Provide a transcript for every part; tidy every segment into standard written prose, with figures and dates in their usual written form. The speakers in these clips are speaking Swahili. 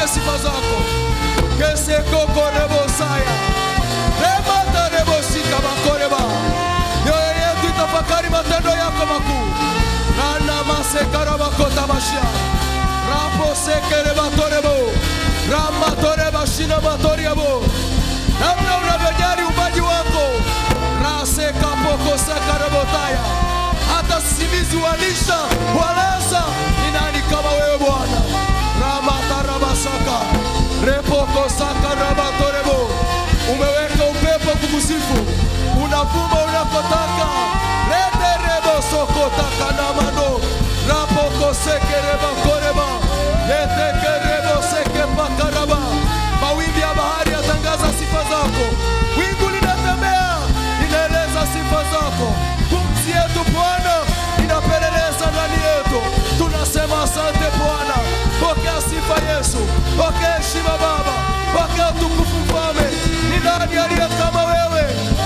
zipeleke sifa zako. Kesekokorebosaya rematarebosikabakoreba. Mioyo yetu itafakari matendo yako makuu. Ranamasekarabakotabashia raposekerebatorebo ramatorebashinamatoriabo. Namna unavyojali uumbaji wako rasekapokosakarabotaya hata sisimizi walisha walaza. Ni nani kama wewe Bwana? Ramatarabasaka repokosakarabatorebo. Umeweka upepo kukusifu, unavuma unakotaka. Leterebosokotakanamando rapokosekerebakoreba letekerebosekepakaraba. Mawimbi ya bahari yatangaza sifa zako, wingu linatembea linaeleza sifa zako. Pumzi yetu Bwana inapeleleza ndani yetu. Tunasema asante Bwana. Pokea sifa Yesu, pokea heshima Baba, pokea utukufu Mfalme. Ni nani aliye kama wewe?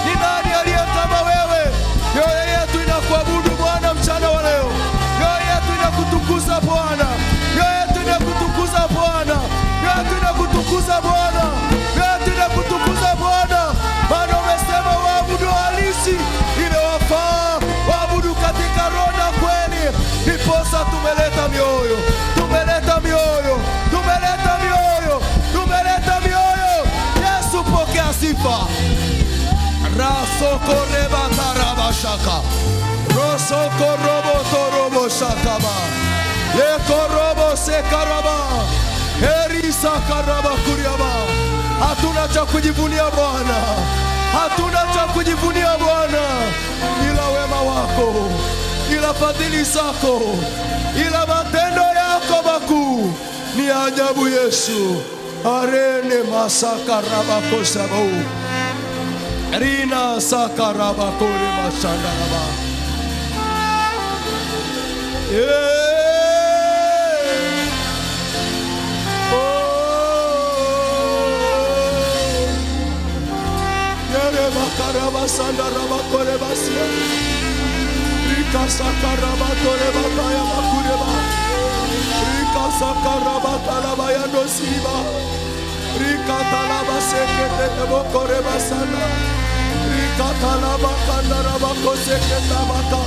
Ni nani aliye kama wewe? Mioyo yetu inakuabudu Bwana mchana wa leo. Mioyo yetu inakutukuza Bwana. Mioyo yetu inakutukuza Bwana. Mioyo yetu inakutukuza Bwana. Mioyo yetu inakutukuza Bwana. Maana umesema waabudu halisi imewafaa waabudu katika roho na kweli. Ndiposa tumeleta mioyo, tumeleta mioyo, tumeleta mioyo, tumeleta mioyo. Yesu, pokea sifa. Rasokorebatarabashaka rosokorobotoroboshakaba yekorobosekaraba erisakarabakuryaba. Hatuna cha kujivunia Bwana, hatuna cha kujivunia Bwana, ila wema wako, ila fadhili zako, ila matendo yako makuu ni ajabu. Yesu arene masakarabakosabau rina sakarabakore mashandaraba. Yerebakarabasandarabakore basia rikasakarabatoreba rikasakarabatalabayandosiba rikatalabaseketetebokorebasana rikatalabakandarabakoseketabaka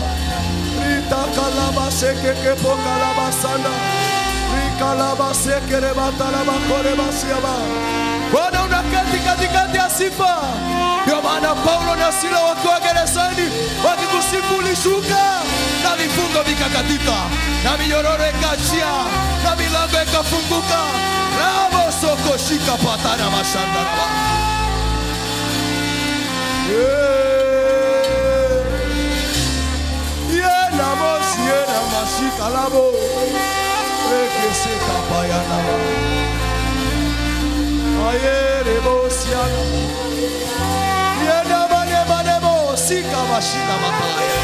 ritakalabasekekepokalabasana rikalabasekerebatalabakorebasiaba. Bwana unaketi katikati ya sifa. Ndio maana Paulo na Sila wakiwa gerezani wakikusifu ulishuka na vifungo vikakatika na minyororo ikaachia na milango ikafunguka. Rabo soko shika patana mashandaraba. Yena mosi yena mashika labo rekese kapayana ayere bosiana yena bane bane bosika mashina mataya.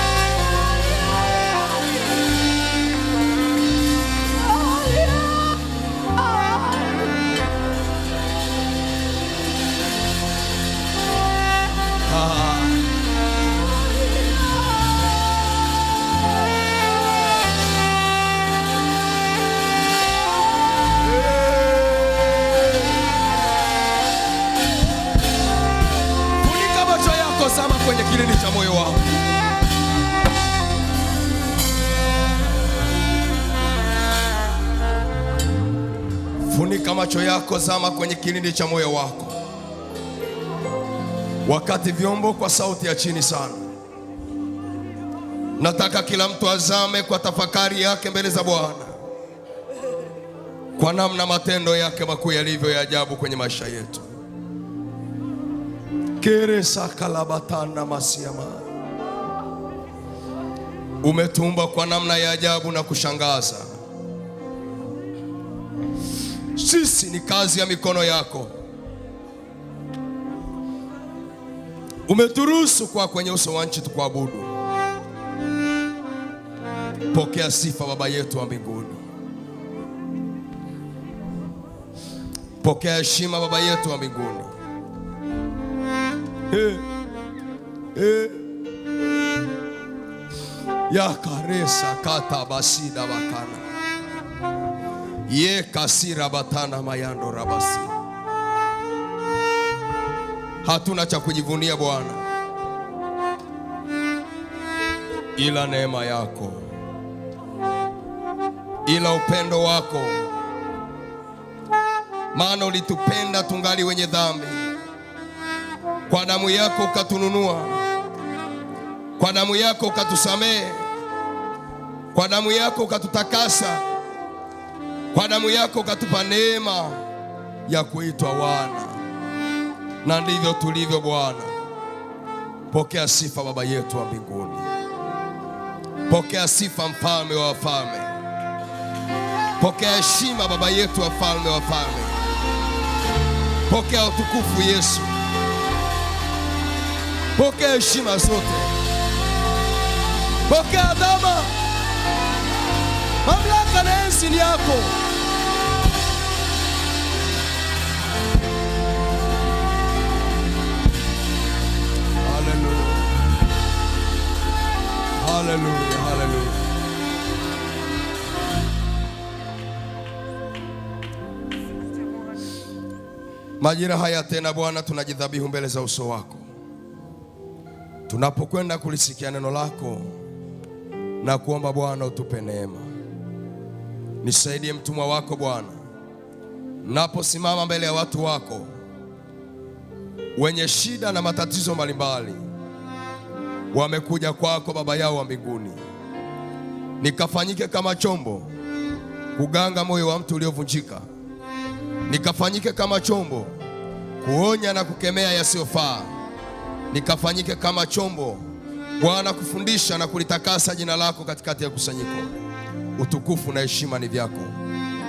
Funika macho yako, zama kwenye kilindi cha moyo wako. Funika macho yako, zama kwenye kilindi cha moyo wako. Wakati vyombo kwa sauti ya chini sana, nataka kila mtu azame kwa tafakari yake mbele za Bwana, kwa namna matendo yake makuu yalivyo ya ajabu kwenye maisha yetu. Keresakalabatana masiama. Umetumba kwa namna ya ajabu na kushangaza. Sisi ni kazi ya mikono yako. Umeturuhusu kwa kwenye uso wa nchi tukuabudu. Pokea sifa Baba yetu wa mbinguni. Pokea heshima Baba yetu wa mbinguni. Yakaresa kata basida bakana. Ye kasira batana mayando rabasi. Hatuna cha kujivunia Bwana, ila neema yako, ila upendo wako, maana ulitupenda tungali wenye dhambi. Kwa damu yako ukatununua, kwa damu yako ukatusamehe, kwa damu yako ukatutakasa, kwa damu yako ukatupa neema ya kuitwa wana. Na ndivyo tulivyo Bwana. Pokea sifa Baba yetu wa mbinguni, pokea sifa Mfalme wa wafalme, pokea heshima Baba yetu wa falme wa wafalme, pokea utukufu Yesu, pokea heshima zote, pokea adhama, mamlaka na enzi ni yako. Haleluya, haleluya, haleluya. Majira haya tena Bwana, tunajidhabihu mbele za uso wako, tunapokwenda kulisikia neno lako na kuomba Bwana utupe neema. Nisaidie mtumwa wako Bwana, naposimama mbele ya watu wako wenye shida na matatizo mbalimbali, wamekuja kwako Baba yao wa mbinguni, nikafanyike kama chombo kuganga moyo wa mtu uliovunjika, nikafanyike kama chombo kuonya na kukemea yasiyofaa, nikafanyike kama chombo Bwana kufundisha na kulitakasa jina lako katikati ya kusanyiko. Utukufu na heshima ni vyako.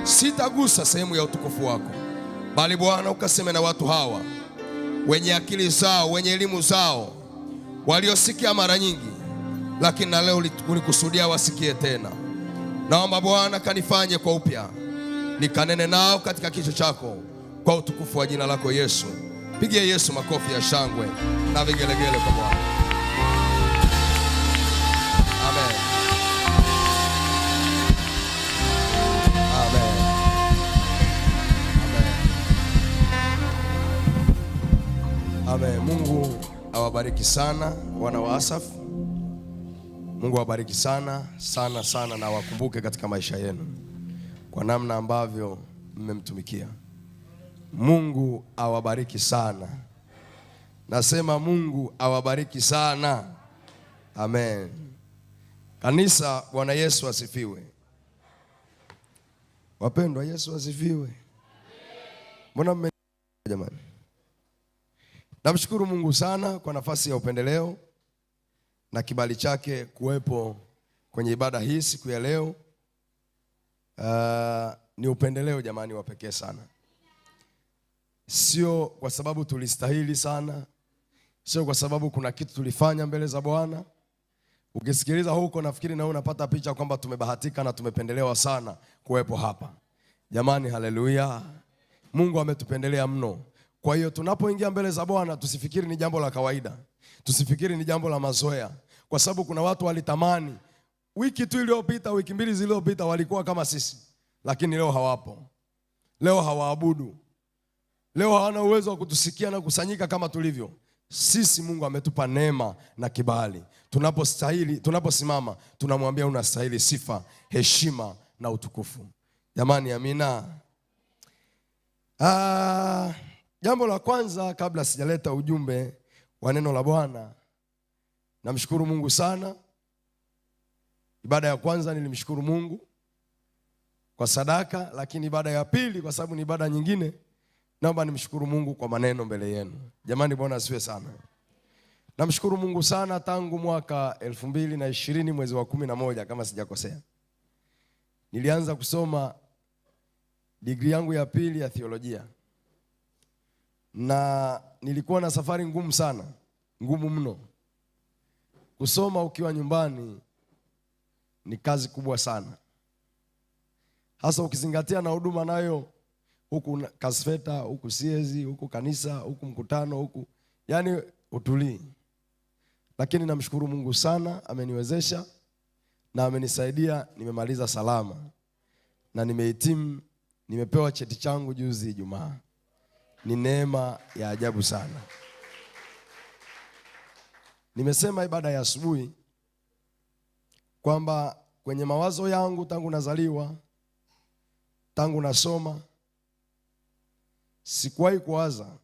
Sitagusa sehemu ya utukufu wako, bali Bwana ukaseme na watu hawa wenye akili zao, wenye elimu zao, waliosikia mara nyingi, lakini na leo ulikusudia wasikie tena. Naomba Bwana kanifanye kwa upya, nikanene nao katika kichwa chako kwa utukufu wa jina lako Yesu. Pigie Yesu makofi ya shangwe na vigelegele kwa Bwana. Amen. Amen. Amen. Amen. Mungu awabariki sana wana wa Asaf. Mungu awabariki sana sana sana, na wakumbuke katika maisha yenu kwa namna ambavyo mmemtumikia. Mungu awabariki sana. Nasema Mungu awabariki sana. Amen. Kanisa, Bwana Yesu asifiwe. Wapendwa, Yesu asifiwe. Mbona mme jamani? Namshukuru Mungu sana kwa nafasi ya upendeleo na kibali chake kuwepo kwenye ibada hii siku ya leo. Ni upendeleo jamani wa pekee sana. Sio kwa sababu tulistahili sana, sio kwa sababu kuna kitu tulifanya mbele za Bwana. Ukisikiliza huko nafikiri na unapata picha kwamba tumebahatika na tumependelewa sana kuwepo hapa. Jamani, haleluya. Mungu ametupendelea mno. Kwa hiyo tunapoingia mbele za Bwana tusifikiri ni jambo la kawaida. Tusifikiri ni jambo la mazoea. Kwa sababu kuna watu walitamani wiki tu iliyopita, wiki mbili zilizopita walikuwa kama sisi, lakini leo hawapo. Leo hawaabudu. Leo hawana uwezo wa kutusikia na kusanyika kama tulivyo. Sisi Mungu ametupa neema na kibali. Tunapostahili, tunaposimama, tunamwambia unastahili sifa, heshima na utukufu. Jamani, amina. Jambo la kwanza kabla sijaleta ujumbe wa neno la Bwana, namshukuru Mungu sana. Ibada ya kwanza nilimshukuru Mungu kwa sadaka, lakini ibada ya pili, kwa sababu ni ibada nyingine, naomba nimshukuru Mungu kwa maneno mbele yenu. Jamani, Bwana asifiwe sana. Namshukuru Mungu sana tangu mwaka 2020 mwezi wa 11 kama sijakosea, nilianza kusoma degree yangu ya pili ya theolojia. Na nilikuwa na safari ngumu sana, ngumu mno. Kusoma ukiwa nyumbani ni kazi kubwa sana, hasa ukizingatia na huduma nayo, huku kasfeta, huku siezi, huku kanisa, huku mkutano, huku yani utulii. Lakini namshukuru Mungu sana, ameniwezesha na amenisaidia, nimemaliza salama na nimehitimu Nimepewa cheti changu juzi Ijumaa. Ni neema ya ajabu sana. Nimesema ibada ya asubuhi kwamba kwenye mawazo yangu tangu nazaliwa, tangu nasoma, sikuwahi kuwaza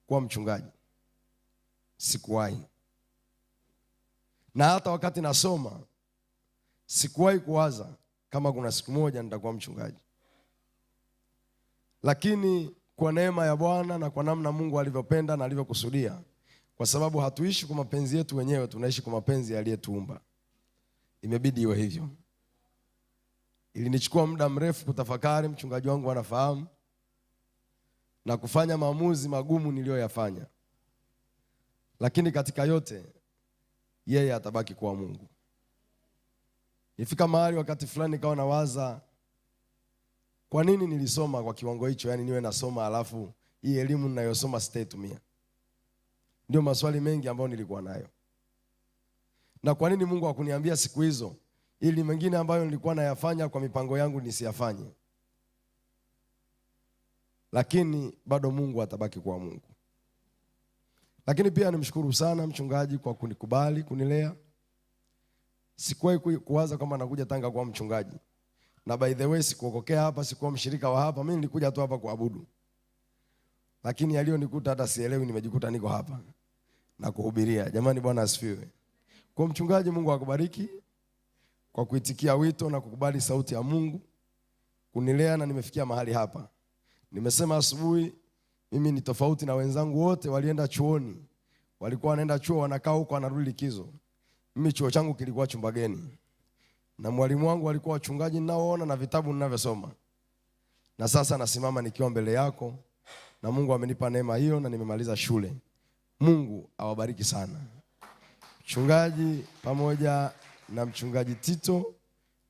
kuwa mchungaji. Sikuwahi. Na hata wakati nasoma sikuwahi kuwaza kama kuna siku moja nitakuwa mchungaji. Lakini kwa neema ya Bwana na kwa namna Mungu alivyopenda na alivyokusudia, kwa sababu hatuishi kwa mapenzi yetu wenyewe, tunaishi kwa mapenzi aliyetuumba, imebidi iwe hivyo. Ilinichukua muda mrefu kutafakari, mchungaji wangu anafahamu, na kufanya maamuzi magumu niliyoyafanya. Lakini katika yote yeye atabaki kuwa Mungu. Nifika mahali wakati fulani nikawa nawaza, kwa nini nilisoma kwa kiwango hicho? Yani niwe nasoma alafu hii elimu ninayosoma sitaitumia. Ndio maswali mengi ambayo nilikuwa nayo. Na kwa nini Mungu hakuniambia siku hizo ili mengine ambayo nilikuwa nayafanya kwa mipango yangu nisiyafanye? Lakini bado Mungu atabaki kuwa Mungu. Lakini pia nimshukuru sana mchungaji kwa kunikubali, kunilea. Sikuwahi kuwaza kwamba nakuja Tanga kuwa mchungaji. Na by the way sikuokokea hapa, sikuwa mshirika wa hapa, mimi nilikuja tu hapa kuabudu. Lakini yaliyonikuta hata sielewi, nimejikuta niko hapa na kuhubiria. Jamani, Bwana asifiwe. Kwa mchungaji, Mungu akubariki kwa kuitikia wito na kukubali sauti ya Mungu kunilea na nimefikia mahali hapa. Nimesema asubuhi mimi ni tofauti na wenzangu wote walienda chuoni. Walikuwa wanaenda chuo wanakaa huko wanarudi likizo. Mimi chuo changu kilikuwa Chumbageni. Na mwalimu wangu alikuwa wachungaji ninaoona na vitabu ninavyosoma. Na sasa nasimama nikiwa mbele yako, na Mungu amenipa neema hiyo na nimemaliza shule. Mungu awabariki sana. Mchungaji pamoja na mchungaji Tito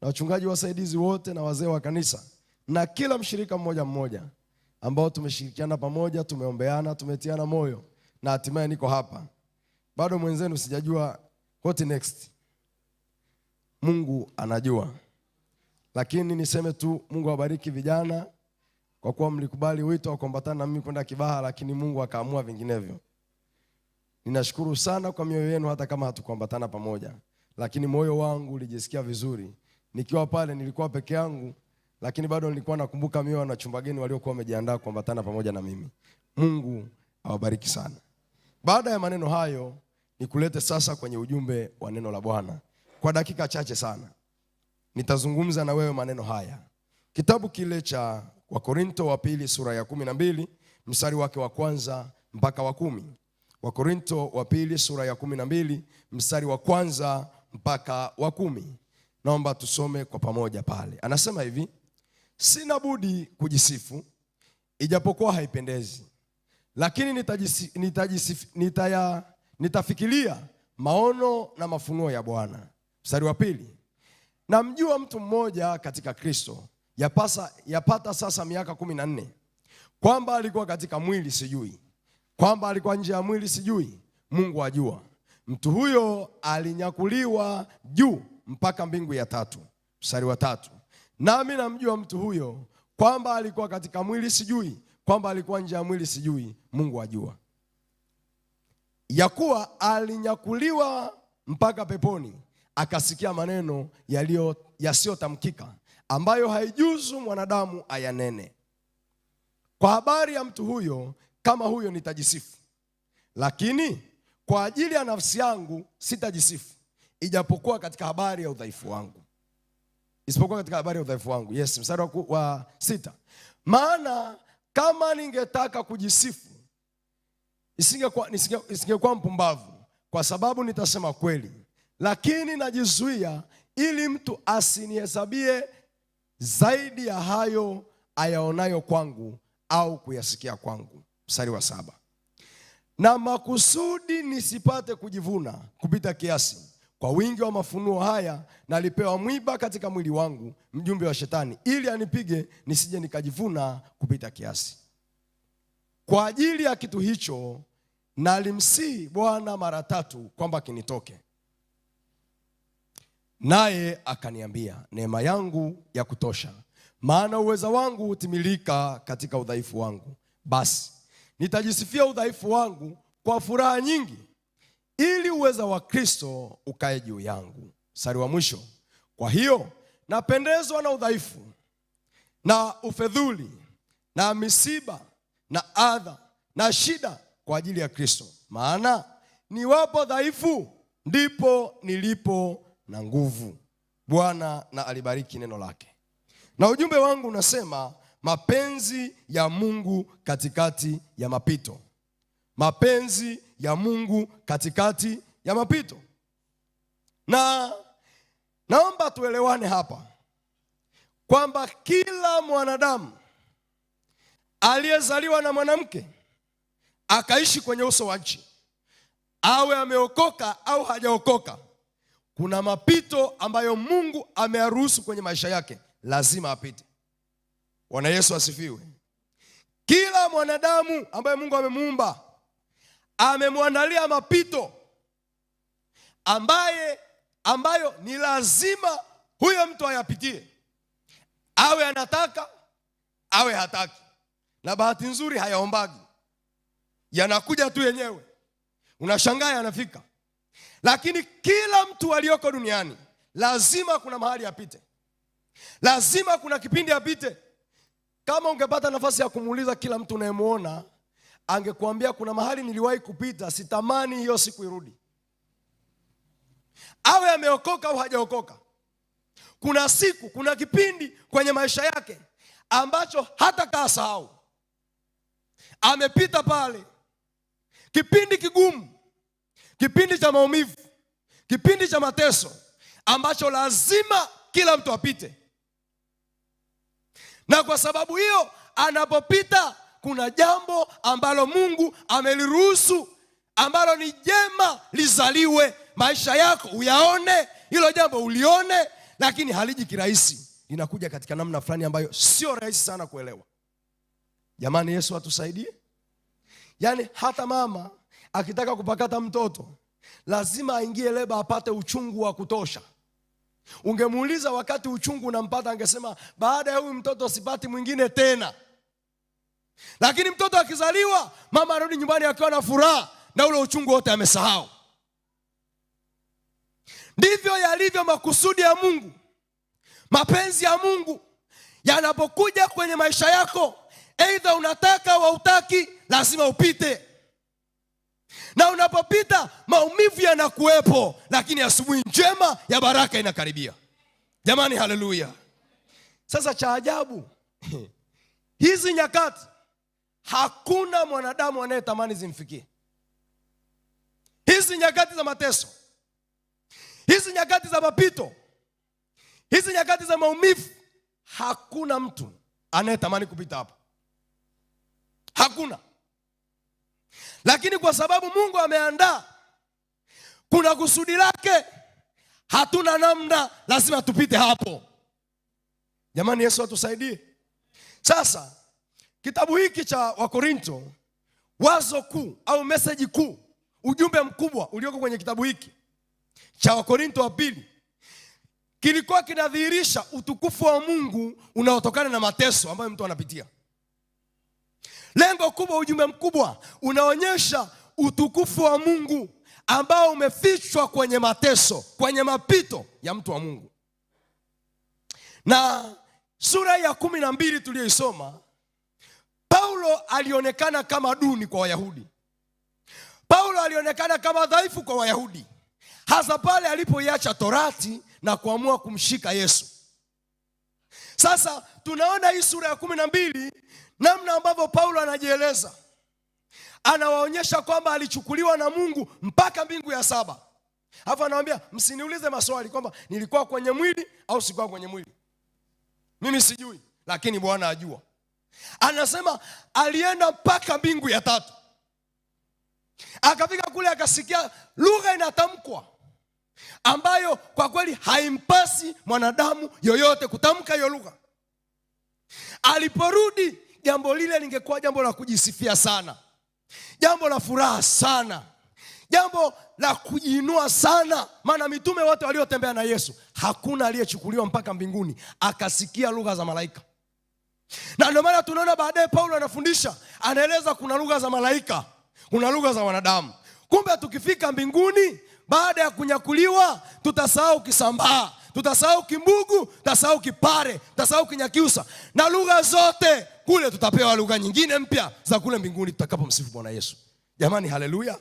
na wachungaji wasaidizi wote na wazee wa kanisa na kila mshirika mmoja mmoja ambao tumeshirikiana pamoja, tumeombeana, tumetiana moyo na hatimaye niko hapa. Bado mwenzenu sijajua what next. Mungu anajua. Lakini niseme tu Mungu awabariki vijana kwa kuwa mlikubali wito wa kuambatana na mimi kwenda Kibaha, lakini Mungu akaamua vinginevyo. Ninashukuru sana kwa mioyo yenu hata kama hatukuambatana pamoja. Lakini moyo wangu ulijisikia vizuri. Nikiwa pale nilikuwa peke yangu, lakini bado nilikuwa nakumbuka mioyo na Chumbageni waliokuwa wamejiandaa kuambatana pamoja na mimi. Mungu awabariki sana. Baada ya maneno hayo, nikulete sasa kwenye ujumbe wa neno la Bwana. Kwa dakika chache sana nitazungumza na wewe maneno haya. Kitabu kile cha Wakorinto wa pili sura ya 12 mstari wake wa kwanza mpaka wa 10. Wakorinto wa pili sura ya 12 mstari wa kwanza mpaka wa 10. Naomba tusome kwa pamoja pale. Anasema hivi: sina budi kujisifu ijapokuwa haipendezi, lakini nitafikiria maono na mafunuo ya Bwana. Mstari wa pili: namjua mtu mmoja katika Kristo yapata sasa miaka 14, kwamba alikuwa katika mwili sijui, kwamba alikuwa nje ya mwili sijui, Mungu ajua. Mtu huyo alinyakuliwa juu mpaka mbingu ya tatu. Mstari wa 3: nami namjua mtu huyo kwamba alikuwa katika mwili sijui, kwamba alikuwa nje ya mwili sijui, Mungu ajua. Ya kuwa alinyakuliwa mpaka peponi, akasikia maneno yasiyotamkika, ambayo haijuzu mwanadamu ayanene. Kwa habari ya mtu huyo, kama huyo nitajisifu, lakini kwa ajili ya nafsi yangu sitajisifu, ijapokuwa katika habari ya udhaifu wangu. Isipokuwa katika habari ya udhaifu wangu. Yes, mstari wa 6. Maana kama ningetaka kujisifu, isingekuwa mpumbavu, kwa sababu nitasema kweli. Lakini najizuia ili mtu asinihesabie zaidi ya hayo ayaonayo kwangu au kuyasikia kwangu. Mstari wa 7. Na makusudi nisipate kujivuna kupita kiasi, kwa wingi wa mafunuo haya nalipewa mwiba katika mwili wangu, mjumbe wa shetani, ili anipige nisije nikajivuna kupita kiasi. Kwa ajili ya kitu hicho nalimsihi Bwana mara 3 kwamba kinitoke. Naye akaniambia, neema yangu ya kutosha, Maana uweza wangu hutimilika katika udhaifu wangu. Basi nitajisifia udhaifu wangu kwa furaha nyingi, ili uweza wa Kristo ukae juu yangu. Mstari wa mwisho, kwa hiyo napendezwa na udhaifu na ufedhuli na misiba na adha na shida kwa ajili ya Kristo. Maana niwapo dhaifu ndipo nilipo na nguvu. Bwana na alibariki neno lake. Na ujumbe wangu unasema mapenzi ya Mungu katikati ya mapito. Mapenzi ya Mungu katikati ya mapito. Na naomba tuelewane hapa kwamba kila mwanadamu aliyezaliwa na mwanamke akaishi kwenye uso wa nchi, awe ameokoka au hajaokoka, kuna mapito ambayo Mungu ameyaruhusu kwenye maisha yake, lazima apite. Bwana Yesu asifiwe. Kila mwanadamu ambaye Mungu amemuumba amemwandalia mapito ambayo ni lazima huyo mtu ayapitie, awe anataka awe hataki. Na bahati nzuri hayaombagi, yanakuja tu yenyewe, unashangaa yanafika. Lakini kila mtu aliyoko duniani lazima kuna mahali apite, lazima kuna kipindi apite. Kama ungepata nafasi ya kumuuliza kila mtu unayemuona, angekuambia kuna mahali niliwahi kupita, sitamani hiyo siku irudi. Awe ameokoka au hajaokoka, kuna siku, kuna kipindi kwenye maisha yake ambacho hata kasahau. Amepita pale, kipindi kigumu, kipindi cha maumivu, kipindi cha mateso ambacho lazima kila mtu apite. Na kwa sababu hiyo anapopita, kuna jambo ambalo Mungu ameliruhusu ambalo ni jema lizaliwe, maisha yako uyaone, hilo jambo ulione, lakini haliji kirahisi, linakuja katika namna fulani ambayo sio rahisi sana kuelewa. Jamani, Yesu atusaidie. Yaani hata mama akitaka kupakata mtoto lazima aingie leba apate uchungu wa kutosha. Ungemuuliza wakati uchungu unampata, angesema baada ya huyu mtoto sipati mwingine tena. Lakini mtoto akizaliwa, mama anarudi nyumbani akiwa na furaha na ule uchungu wote amesahau. Ndivyo yalivyo makusudi ya Mungu. Mapenzi ya Mungu yanapokuja kwenye maisha yako, aidha unataka au hutaki, lazima upite. Na unapopita maumivu yanakuwepo, lakini asubuhi njema ya baraka inakaribia. Jamani, haleluya. Sasa cha ajabu, hizi nyakati hakuna mwanadamu anayetamani zimfikie. Hizi nyakati za mateso, hizi nyakati za mapito, hizi nyakati za maumivu, hakuna mtu anayetamani kupita hapo. Hakuna. Lakini kwa sababu Mungu ameandaa, kuna kusudi lake, hatuna namna, lazima tupite hapo. Jamani, Yesu atusaidie. Sasa kitabu hiki cha Wakorinto, wazo kuu au message kuu, ujumbe mkubwa ulioko kwenye kitabu hiki cha Wakorinto wa pili, kilikuwa kinadhihirisha utukufu wa Mungu unaotokana na mateso ambayo mtu anapitia. Lengo kubwa, ujumbe mkubwa unaonyesha utukufu wa Mungu ambao umefichwa kwenye mateso, kwenye mapito ya mtu wa Mungu. Na sura ya 12 tuliyoisoma, Paulo alionekana kama duni kwa Wayahudi. Paulo alionekana kama dhaifu kwa Wayahudi, hasa pale alipoiacha Torati na kuamua kumshika Yesu. Sasa tunaona hii sura ya 12 namna ambavyo Paulo anajieleza. Anawaonyesha kwamba alichukuliwa na Mungu mpaka mbingu ya 7. Alafu anawaambia msiniulize maswali kwamba nilikuwa kwenye mwili au sikuwa kwenye mwili. Mimi sijui, lakini Bwana ajua. Anasema alienda mpaka mbingu ya 3. Akafika kule akasikia lugha inatamkwa ambayo kwa kweli haimpasi mwanadamu yoyote kutamka hiyo lugha. Aliporudi, jambo lile lingekuwa jambo la kujisifia sana, jambo la furaha sana, jambo la kujiinua sana. Maana mitume wote waliotembea na Yesu hakuna aliyechukuliwa mpaka mbinguni akasikia lugha za malaika. Na ndio maana tunaona baadaye Paulo anafundisha, anaeleza kuna lugha za malaika, kuna lugha za wanadamu. Kumbe tukifika mbinguni baada ya kunyakuliwa, tutasahau Kisambaa, tutasahau Kimbugu, tutasahau Kipare, tutasahau Kinyakyusa na lugha zote kule. Tutapewa lugha nyingine mpya za kule mbinguni tutakapomsifu Bwana Yesu. Jamani, haleluya!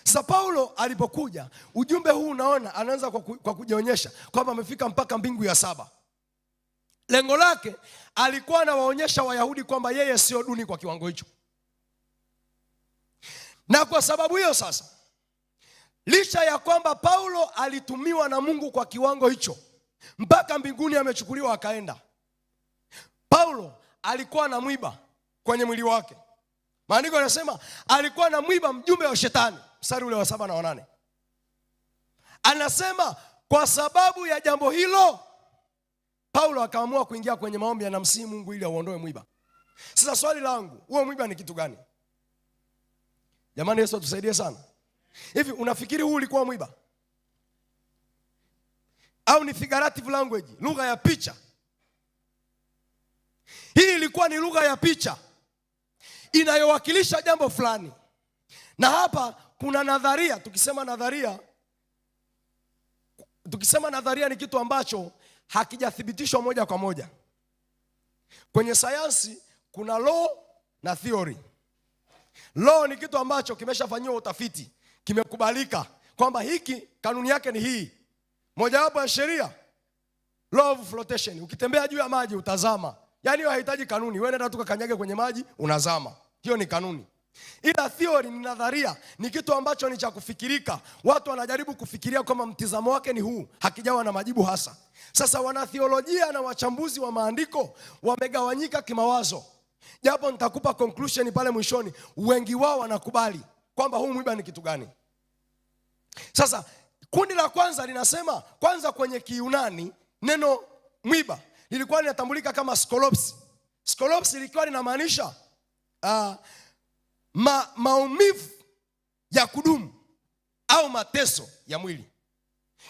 Sasa Paulo alipokuja ujumbe huu, unaona anaanza kwa kujionyesha kwamba amefika mpaka mbingu ya saba. Lengo lake alikuwa anawaonyesha Wayahudi kwamba yeye sio duni kwa kiwango hicho, na kwa sababu hiyo sasa, licha ya kwamba Paulo alitumiwa na Mungu kwa kiwango hicho mpaka mbinguni amechukuliwa akaenda, Paulo alikuwa na mwiba kwenye mwili wake. Maandiko yanasema alikuwa na mwiba, mjumbe wa Shetani, mstari ule wa 7 na 8. Anasema kwa sababu ya jambo hilo Paulo akaamua kuingia kwenye maombi, anamsihi Mungu ili auondoe mwiba. Sasa swali langu, huo mwiba ni kitu gani? Jamani, Yesu atusaidie sana. Hivi unafikiri huu ulikuwa mwiba au ni figurative language, lugha ya picha? Hii ilikuwa ni lugha ya picha inayowakilisha jambo fulani, na hapa kuna nadharia. Tukisema nadharia ni kitu ambacho hakijathibitishwa moja kwa moja. Kwenye sayansi kuna law na theory. Law ni kitu ambacho kimeshafanyiwa utafiti, kimekubalika kwamba hiki kanuni yake ni hii. Mojawapo ya sheria, law of flotation, ukitembea juu ya maji utazama. Yaani hiyo haihitaji kanuni, wewe nenda tu kakanyage kwenye maji unazama. Hiyo ni kanuni. Ila theory ni nadharia, ni kitu ambacho ni cha kufikirika. Watu wanajaribu kufikiria kwamba mtizamo wake ni huu, hakijawa na majibu hasa. Sasa wanathiolojia na wachambuzi wa maandiko wamegawanyika kimawazo, japo nitakupa conclusion pale mwishoni. Wengi wao wanakubali kwamba huu mwiba ni kitu gani. Sasa kundi la kwanza linasema, kwanza kwenye Kiyunani neno mwiba lilikuwa linatambulika kama skolops. Skolops lilikuwa linamaanisha maumivu ya kudumu au mateso ya mwili.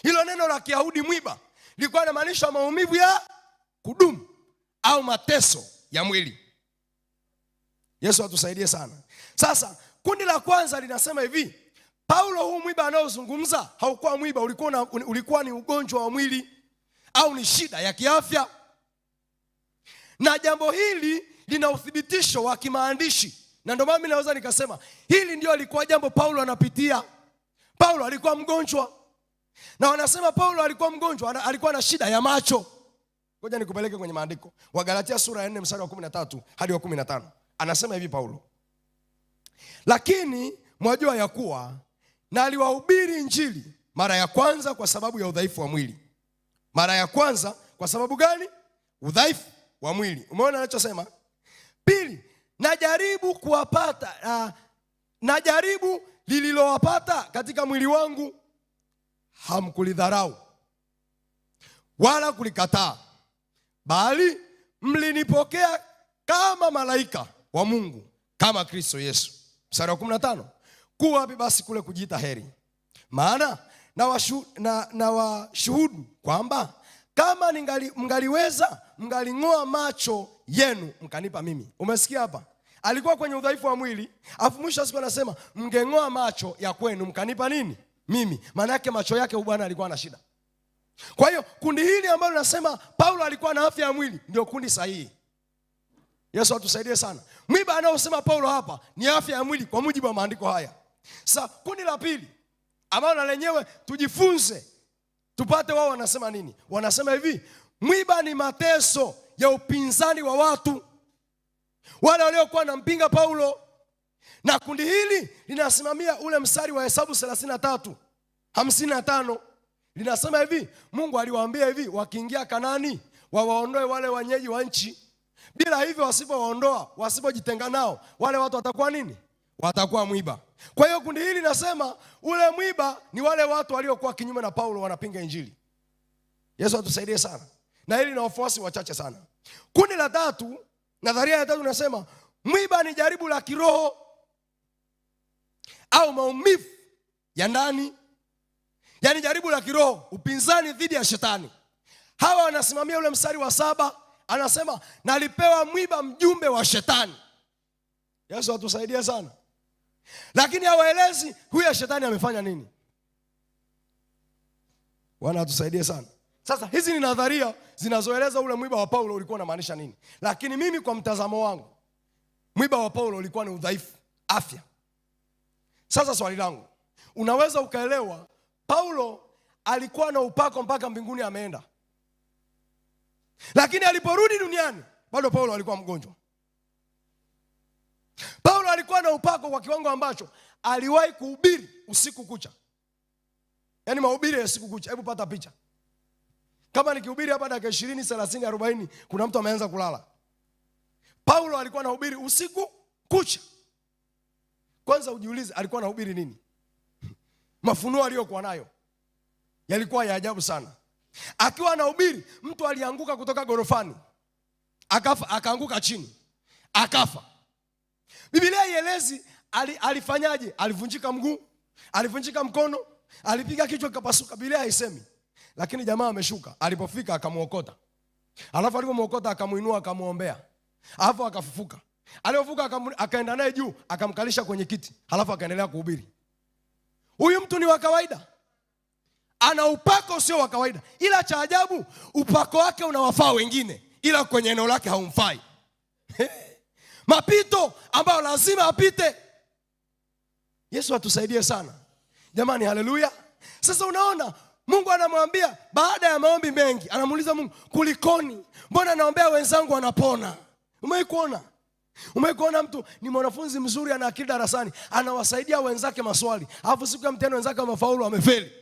Hilo neno la Kiyahudi mwiba lilikuwa linamaanisha maumivu ya kudumu au mateso ya mwili. Yesu atusaidie sana. Sasa kundi la kwanza linasema hivi, Paulo huu mwiba anaozungumza haukuwa mwiba, ulikuwa ni ugonjwa wa mwili au ni shida ya kiafya, na jambo hili lina uthibitisho wa kimaandishi, na ndio maana mimi naweza nikasema hili ndio alikuwa jambo Paulo anapitia. Paulo alikuwa mgonjwa, na wanasema Paulo alikuwa mgonjwa, alikuwa na shida ya macho. Ngoja nikupeleke kwenye maandiko. Wagalatia sura ya 4 mstari wa 13 hadi wa 15. Anasema hivi Paulo, lakini mwajua ya kuwa naliwahubiri Injili mara ya kwanza kwa sababu ya udhaifu wa mwili. Mara ya kwanza kwa sababu gani? Udhaifu wa mwili. Umeona anachosema? Pili, najaribu kuwapata najaribu lililowapata katika mwili wangu, hamkulidharau wala kulikataa, bali mlinipokea kama malaika wa Mungu, kama Kristo Yesu. Mstari wa 15, kuwa wapi basi kule kujiita heri? Maana na washuhudu kwamba kama mngaliweza mngaling'oa macho yenu mkanipa mimi. Umesikia hapa? Alikuwa kwenye udhaifu wa mwili, afu mwisho wa siku anasema mngeng'oa macho ya kwenu mkanipa nini? Mimi. Maana yake macho yake huyu bwana alikuwa na shida. Kwa hiyo kundi hili ambalo nasema Paulo alikuwa na afya ya mwili ndio kundi sahihi. Yesu atusaidie sana. Mwiba anaosema Paulo hapa ni afya ya mwili kwa mujibu wa maandiko haya. Sasa kundi la pili ambalo na lenyewe tujifunze tupate wao wanasema nini? Wanasema hivi, mwiba ni mateso ya upinzani wa watu wale waliokuwa wanampinga Paulo, na kundi hili linasimamia ule mstari wa Hesabu 33:55 linasema hivi, Mungu aliwaambia hivi, wakiingia Kanani wawaondoe wale wenyeji wa nchi. Bila hivyo, wasipowaondoa, wasipojitenga nao, wale watu watakuwa nini? Watakuwa mwiba. Kwa hiyo kundi hili linasema ule mwiba ni wale watu waliokuwa kinyume na Paulo, wanapinga Injili. Yesu atusaidie sana. Na hili na wafuasi wachache sana. Kundi la tatu, nadharia ya tatu nasema mwiba ni jaribu la kiroho au maumivu ya ndani. Yaani jaribu la kiroho, upinzani dhidi ya shetani. Hawa wanasimamia ule mstari wa 7 Anasema nalipewa mwiba, mjumbe wa shetani. Yesu atusaidie sana. Lakini hawaelezi huyu shetani amefanya nini. Bwana atusaidie sana. Sasa hizi ni nadharia zinazoeleza ule mwiba wa Paulo ulikuwa unamaanisha nini. Lakini mimi kwa mtazamo wangu, mwiba wa Paulo ulikuwa ni udhaifu, afya. Sasa swali langu, unaweza ukaelewa Paulo alikuwa na upako mpaka mbinguni ameenda, lakini aliporudi duniani bado Paulo alikuwa mgonjwa. Paulo alikuwa na upako kwa kiwango ambacho aliwahi kuhubiri usiku kucha, yaani mahubiri ya usiku kucha. Hebu pata picha, kama nikihubiri hapa dakika 20, 30, 40, kuna mtu ameanza kulala. Paulo alikuwa anahubiri usiku kucha. Kwanza ujiulize alikuwa anahubiri nini? Mafunuo aliyokuwa nayo yalikuwa ya ajabu sana. Akiwa anahubiri, mtu alianguka kutoka gorofani, akafa, akaanguka chini, akafa. Biblia haielezi alifanyaje, alivunjika mguu, alivunjika mkono, alipiga kichwa kikapasuka, Biblia haisemi. Lakini jamaa ameshuka, alipofika akamuokota. Alafu alipomuokota akamuinua akamuombea. Alafu akafufuka. Alipofufuka akaenda naye juu, akamkalisha kwenye kiti. Alafu akaendelea kuhubiri. Huyu mtu ni wa kawaida. Ana upako sio wa kawaida. Ila cha ajabu, upako wake unawafaa wengine, ila kwenye eneo lake haumfai. Mapito ambayo lazima apite. Yesu atusaidie sana. Jamani, haleluya. Sasa unaona Mungu anamwambia baada ya maombi mengi, anamuuliza Mungu, kulikoni? Mbona naombea wenzangu wanapona? Umewahi kuona? Umewahi kuona mtu ni mwanafunzi mzuri, ana akili darasani, anawasaidia wenzake maswali, alafu siku ya mtihani wenzake wamefaulu, wamefeli?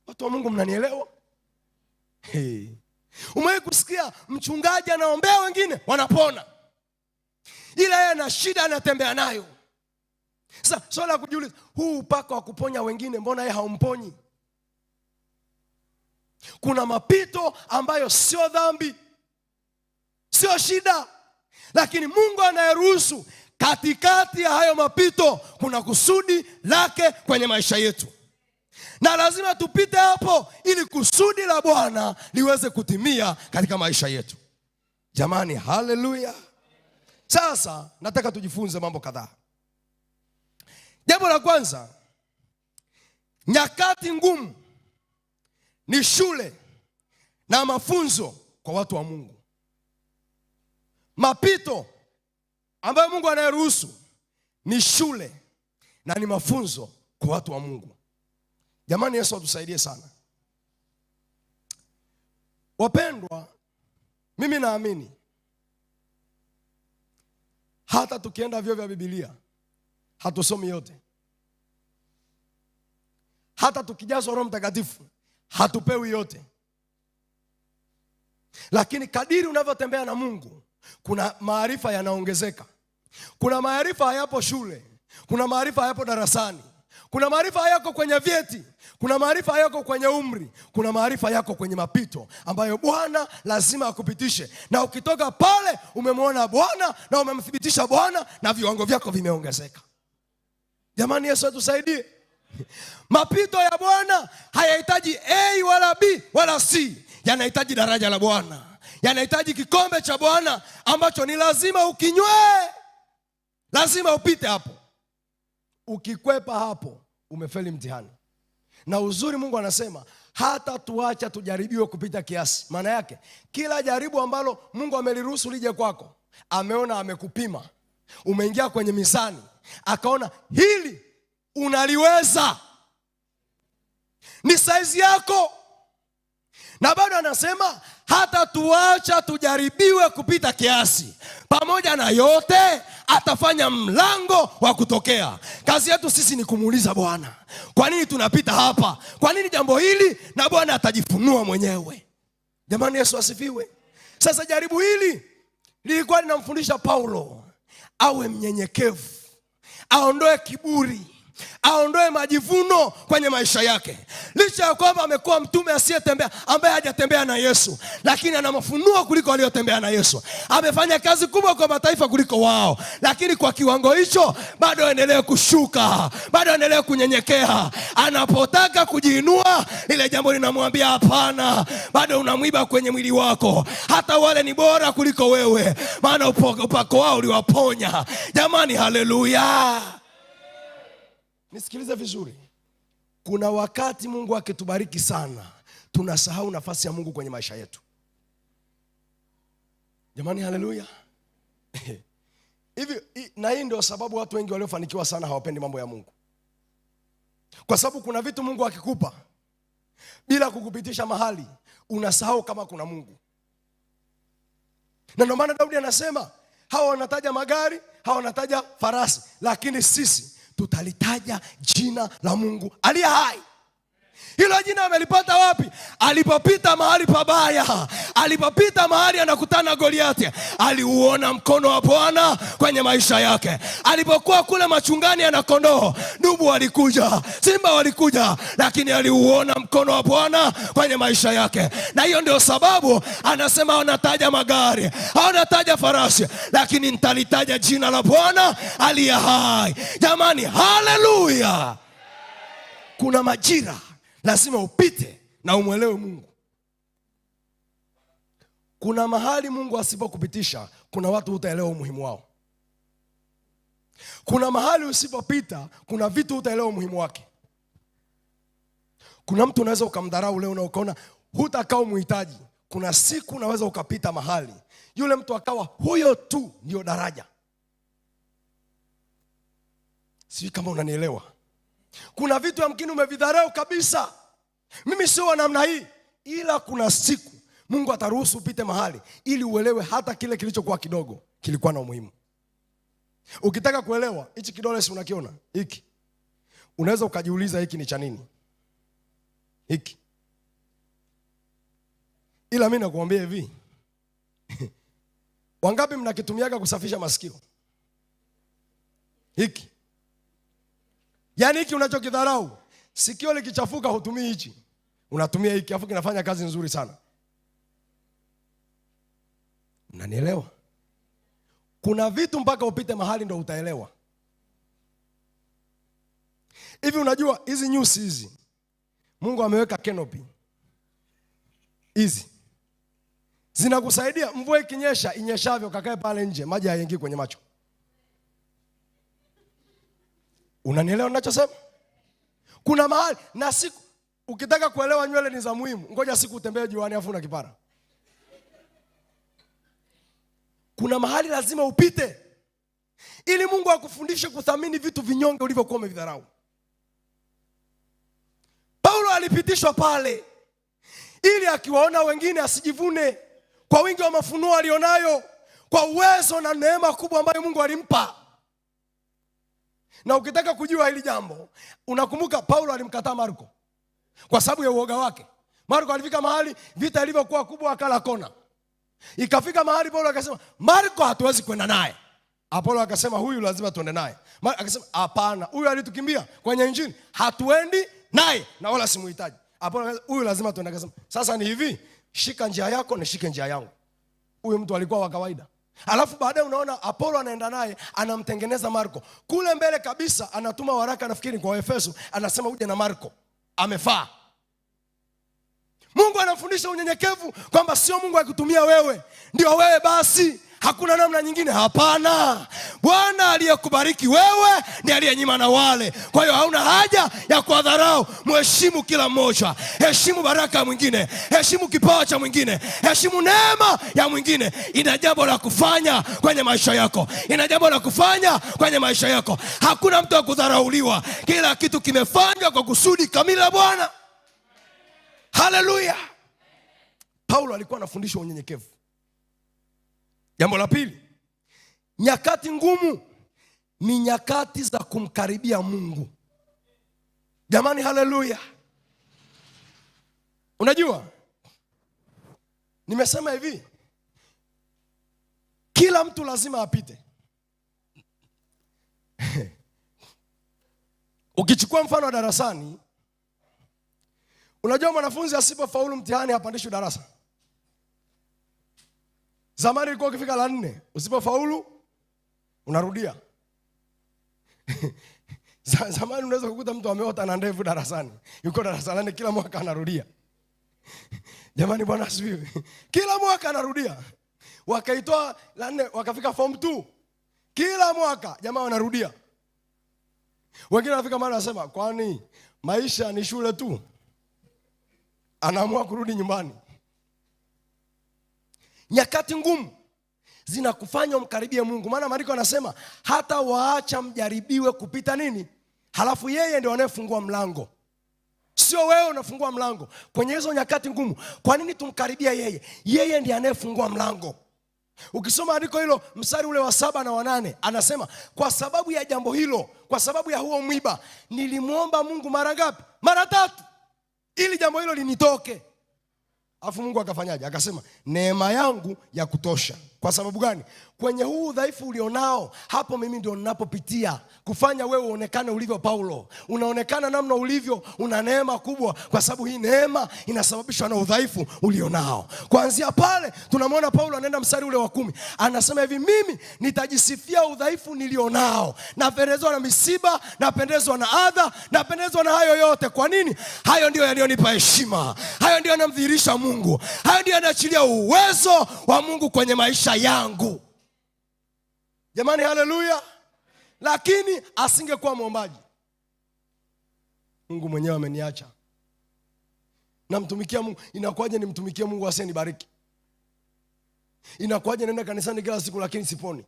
Watu wa Mungu, mnanielewa? Hey. Umewahi kusikia mchungaji anaombea wengine wanapona, ila yeye ana shida anatembea nayo? Sasa swali la kujiuliza, huu upako wa kuponya wengine mbona yeye haumponyi? Kuna mapito ambayo sio dhambi, sio shida, lakini Mungu anayeruhusu katikati ya hayo mapito kuna kusudi lake kwenye maisha yetu. Na lazima tupite hapo ili kusudi la Bwana liweze kutimia katika maisha yetu. Jamani, haleluya. Sasa nataka tujifunze mambo kadhaa. Jambo la kwanza, nyakati ngumu ni shule na mafunzo kwa watu wa Mungu. Mapito ambayo Mungu anayeruhusu ni shule na ni mafunzo kwa watu wa Mungu. Jamani, Yesu atusaidie sana. Wapendwa, mimi naamini hata tukienda vyuo vya Biblia hatusomi yote. Hata tukijazwa Roho Mtakatifu hatupewi yote. Lakini kadiri unavyotembea na Mungu, kuna maarifa yanaongezeka. Kuna maarifa hayapo shule, kuna maarifa hayapo darasani, kuna maarifa hayako kwenye vyeti, kuna maarifa hayako kwenye umri, kuna maarifa yako kwenye mapito ambayo Bwana lazima akupitishe. Na ukitoka pale umemwona Bwana na umemthibitisha Bwana na viwango vyako vimeongezeka. Jamani, Yesu atusaidie. Mapito ya Bwana hayahitaji A wala B wala C, yanahitaji daraja la Bwana, yanahitaji kikombe cha Bwana ambacho ni lazima ukinywe, lazima upite hapo. Ukikwepa hapo umefeli mtihani. Na uzuri Mungu anasema hata tuacha tujaribiwe kupita kiasi. Maana yake kila jaribu ambalo Mungu ameliruhusu lije kwako, ameona, amekupima, umeingia kwenye mizani, akaona hili unaliweza, ni saizi yako. Na bado anasema hata tuacha tujaribiwe kupita kiasi, pamoja na yote atafanya mlango wa kutokea. Kazi yetu sisi ni kumuuliza Bwana, kwa nini tunapita hapa? Kwa nini jambo hili? Na Bwana atajifunua mwenyewe. Jamani, Yesu asifiwe. Sasa jaribu hili lilikuwa linamfundisha Paulo awe mnyenyekevu, aondoe kiburi, aondoe majivuno kwenye maisha yake. Licha ya kwamba amekuwa mtume asiyetembea, ambaye hajatembea na Yesu, lakini ana mafunuo kuliko aliyotembea na Yesu. Amefanya kazi kubwa kwa mataifa kuliko wao, lakini kwa kiwango hicho bado aendelee kushuka, bado aendelee kunyenyekea. Anapotaka kujiinua, lile jambo linamwambia hapana, bado unamwiba kwenye mwili wako. Hata wale ni bora kuliko wewe, maana upako wao uliwaponya. Jamani, haleluya. Nisikilize vizuri. Kuna wakati Mungu akitubariki sana, tunasahau nafasi ya Mungu kwenye maisha yetu. Jamani, haleluya. Hivi na hii ndio sababu watu wengi waliofanikiwa sana hawapendi mambo ya Mungu. Kwa sababu kuna vitu Mungu akikupa bila kukupitisha mahali, unasahau kama kuna Mungu. Na ndio maana Daudi anasema hawa wanataja magari, hawa wanataja farasi, lakini sisi tutalitaja jina la Mungu aliye hai. Hilo jina amelipata wapi? Alipopita mahali pabaya, alipopita mahali anakutana na Goliati, aliuona mkono wa Bwana kwenye maisha yake. Alipokuwa kule machungani ana kondoo, dubu walikuja, simba walikuja, lakini aliuona mkono wa Bwana kwenye maisha yake. Na hiyo ndio sababu anasema wanataja magari, wanataja farasi, lakini nitalitaja jina la Bwana aliye hai. Jamani, haleluya. Kuna majira lazima upite na umwelewe Mungu. Kuna mahali Mungu asipokupitisha, kuna watu hutaelewa umuhimu wao. Kuna mahali usipopita, kuna vitu hutaelewa umuhimu wake. Kuna mtu unaweza ukamdharau leo na ukaona hutakaa umuhitaji. Kuna siku unaweza ukapita mahali, yule mtu akawa huyo tu ndio daraja. Sijui kama unanielewa. Kuna vitu yamkini umevidharau kabisa. Mimi sio wa namna hii, ila kuna siku Mungu ataruhusu upite mahali ili uelewe hata kile kilichokuwa kidogo kilikuwa na umuhimu. Ukitaka kuelewa hichi kidole, si unakiona hiki, unaweza ukajiuliza hiki ni cha nini hiki. Ila mimi nakuambia hivi, wangapi mnakitumiaga kusafisha masikio hiki? Yaani hiki unachokidharau, sikio likichafuka hutumii hichi, unatumia hiki, afu kinafanya kazi nzuri sana. Unanielewa? Kuna vitu mpaka upite mahali ndo utaelewa. Hivi unajua hizi nyusi hizi Mungu ameweka canopy hizi zinakusaidia, mvua ikinyesha inyeshavyo, kakae pale nje, maji hayaingii kwenye macho. Unanielewa ninachosema? Kuna mahali na siku ukitaka kuelewa nywele ni za muhimu, ngoja siku utembee juani afu una kipara. Kuna mahali lazima upite ili Mungu akufundishe kuthamini vitu vinyonge ulivyokuwa umevidharau. Paulo alipitishwa pale ili akiwaona wengine asijivune kwa wingi wa mafunuo alionayo, kwa uwezo na neema kubwa ambayo Mungu alimpa. Na ukitaka kujua hili jambo, unakumbuka Paulo alimkataa Marko kwa sababu ya uoga wake. Marko alifika mahali vita ilivyokuwa kubwa akala kona. Ikafika mahali Paulo akasema, Marko hatuwezi kwenda naye. Apolo akasema huyu lazima tuende naye. Akasema hapana, huyu alitukimbia kwenye injili, hatuendi naye na wala simuhitaji. Apolo akasema huyu lazima tuende. Akasema sasa ni hivi, shika njia yako nishike njia yangu. Huyu mtu alikuwa wa kawaida. Alafu baadaye unaona Apolo anaenda naye, anamtengeneza Marko. Kule mbele kabisa anatuma waraka, nafikiri kwa Efeso, anasema uje na Marko, amefaa. Mungu anafundisha unyenyekevu kwamba sio Mungu akikutumia wewe ndio wewe basi, hakuna namna nyingine. Hapana, Bwana aliyekubariki wewe ndiye aliyenyima na wale. Kwa hiyo hauna haja ya kuwadharau. Mheshimu kila mmoja, heshimu baraka ya mwingine, heshimu kipawa cha mwingine, heshimu neema ya mwingine. Ina jambo la kufanya kwenye maisha yako, ina jambo la kufanya kwenye maisha yako. Hakuna mtu wa kudharauliwa, kila kitu kimefanywa kwa kusudi kamili la Bwana. Haleluya. Paulo alikuwa anafundisha unyenyekevu. Jambo la pili, nyakati ngumu ni nyakati za kumkaribia Mungu. Jamani, haleluya. Unajua, nimesema hivi, kila mtu lazima apite. Ukichukua mfano wa darasani, unajua mwanafunzi asipofaulu mtihani hapandishwi darasa. Zamani ilikuwa ukifika la 4, usipofaulu unarudia. Zamani unaweza kukuta mtu ameota na ndevu darasani, yuko darasa la 4, kila mwaka anarudia. Jamani, Bwana asifiwe. Kila mwaka anarudia. Wakaitoa la 4, wakafika form 2. Kila mwaka jamaa wanarudia. Wengine wanafika mahali wanasema, kwani maisha ni shule tu? Anaamua kurudi nyumbani. Nyakati ngumu zinakufanya umkaribie Mungu. Maana maandiko yanasema hata waacha mjaribiwe kupita nini? Halafu yeye ndio anayefungua mlango. Sio wewe unafungua mlango. Kwenye hizo nyakati ngumu, kwa nini tumkaribia yeye? Yeye ndiye anayefungua mlango. Ukisoma andiko hilo mstari ule wa 7 na wa 8, anasema kwa sababu ya jambo hilo, kwa sababu ya huo mwiba, nilimuomba Mungu mara ngapi? Mara 3, ili jambo hilo linitoke. Alafu Mungu akafanyaje? Akasema neema yangu ya kutosha. Kwa sababu gani? Kwenye huu udhaifu ulionao, hapo mimi ndio ninapopitia kufanya wewe uonekane ulivyo Paulo. Unaonekana namna ulivyo, una neema kubwa, kwa sababu hii neema inasababishwa na udhaifu ulionao. Kuanzia pale tunamwona Paulo anaenda mstari ule wa 10, anasema hivi, mimi nitajisifia udhaifu nilionao, napendezwa na misiba, napendezwa na adha, napendezwa na hayo yote. Kwa nini? Hayo ndio yaliyonipa heshima, hayo ndio yanamdhihirisha Mungu, hayo ndio yanaachilia uwezo wa Mungu kwenye maisha yangu. Jamani, haleluya. Lakini asingekuwa mwombaji, Mungu mwenyewe ameniacha. Namtumikia Mungu, inakuwaje nimtumikie Mungu asiyenibariki? Inakuwaje naenda kanisani kila siku lakini siponi?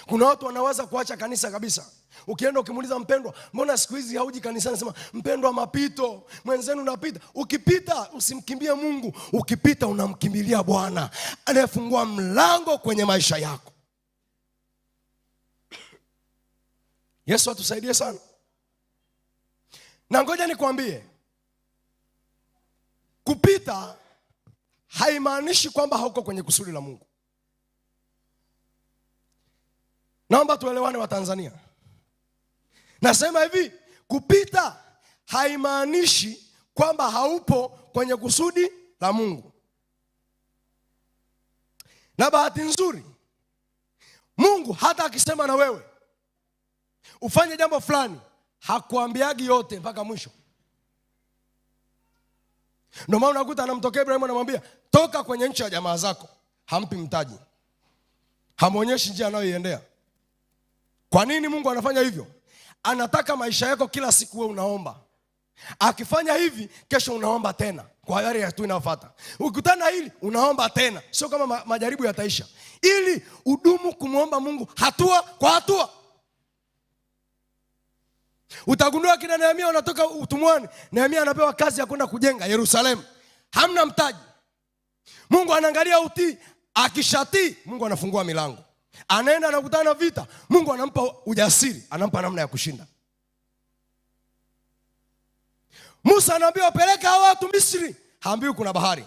Kuna watu wanaweza kuacha kanisa kabisa. Ukienda ukimuuliza mpendwa, mbona siku hizi hauji kanisani? Sema mpendwa, mapito, mwenzenu unapita. Ukipita usimkimbie Mungu, ukipita unamkimbilia Bwana anayefungua mlango kwenye maisha yako. Yesu atusaidie sana. Na ngoja nikwambie, kupita haimaanishi kwamba hauko kwenye kusudi la Mungu. Naomba tuelewane wa Tanzania. Nasema hivi, kupita haimaanishi kwamba haupo kwenye kusudi la Mungu. Na bahati nzuri, Mungu hata akisema na wewe ufanye jambo fulani, hakuambiagi yote mpaka mwisho. Ndio maana unakuta anamtokea Ibrahimu anamwambia toka kwenye nchi ya jamaa zako, hampi mtaji, hamuonyeshi njia anayoiendea. Kwa nini Mungu anafanya hivyo? Anataka maisha yako kila siku wewe unaomba. Akifanya hivi, kesho unaomba tena kwa yale ya tu inayofuata. Ukikutana hili unaomba tena, sio kama majaribu yataisha. Ili udumu kumuomba Mungu hatua kwa hatua. Utagundua kina Nehemia wanatoka utumwani. Nehemia anapewa kazi ya kwenda kujenga Yerusalemu. Hamna mtaji. Mungu anaangalia utii, akishatii Mungu anafungua milango. Anaenda anakutana na vita, Mungu anampa ujasiri, anampa namna ya kushinda. Musa anaambiwa peleka hawa watu Misri. Haambiwi kuna bahari,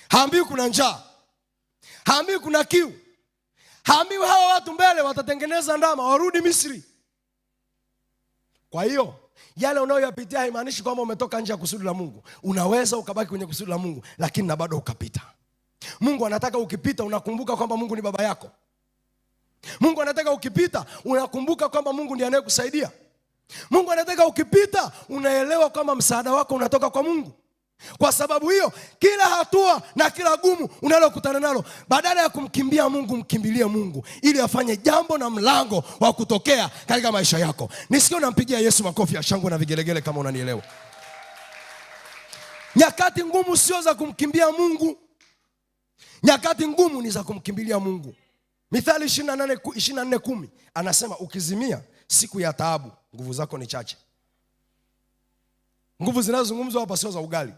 haambiwi kuna njaa, haambiwi kuna kiu, haambiwi hawa watu mbele watatengeneza ndama warudi Misri. Kwa hiyo yale unayoyapitia haimaanishi kwamba umetoka nje ya kusudi la Mungu. Unaweza ukabaki kwenye kusudi la Mungu lakini na bado ukapita. Mungu anataka ukipita unakumbuka kwamba Mungu ni baba yako. Mungu anataka ukipita unakumbuka kwamba Mungu ndiye anayekusaidia. Mungu anataka ukipita unaelewa kwamba msaada wako unatoka kwa Mungu. Kwa sababu hiyo kila hatua na kila gumu unalokutana nalo, badala ya kumkimbia Mungu, mkimbilie Mungu ili afanye jambo na mlango wa kutokea katika maisha yako. Nisikie unampigia Yesu makofi ya shangwe na vigelegele kama unanielewa. Nyakati ngumu sio za kumkimbia Mungu. Nyakati ngumu ni za kumkimbilia Mungu. Mithali 24:10 anasema ukizimia siku ya taabu, nguvu zako ni chache. Nguvu zinazozungumzwa hapa sio za ugali.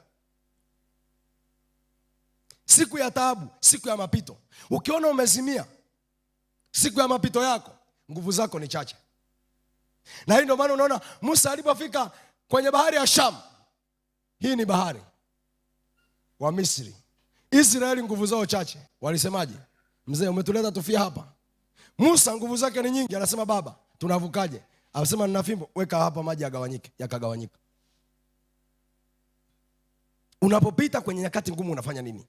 Siku ya taabu, siku ya mapito. Ukiona umezimia siku ya mapito yako, nguvu zako ni chache. Na hii ndio maana unaona Musa alipofika kwenye bahari ya Shamu. Hii ni bahari wa Misri. Israeli nguvu zao chache. Walisemaje? Mzee umetuleta tufia hapa. Musa nguvu zake ni nyingi, anasema baba, tunavukaje? Akasema nina fimbo, weka hapa maji yagawanyike, yakagawanyika. Unapopita kwenye nyakati ngumu unafanya nini?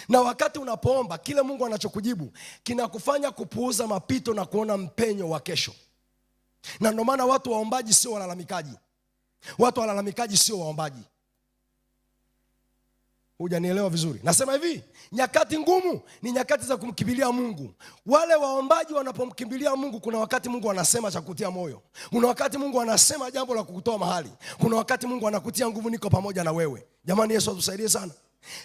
Na wakati unapoomba, kile Mungu anachokujibu kinakufanya kupuuza mapito na kuona mpenyo wa kesho. Na ndio maana watu waombaji sio walalamikaji. Watu walalamikaji sio waombaji. Hujanielewa vizuri. Nasema hivi, nyakati ngumu ni nyakati za kumkimbilia Mungu. Wale waombaji wanapomkimbilia Mungu, kuna wakati Mungu anasema cha kutia moyo. Kuna wakati Mungu anasema jambo la kukutoa mahali. Kuna wakati Mungu anakutia nguvu, niko pamoja na wewe. Jamani, Yesu atusaidie sana.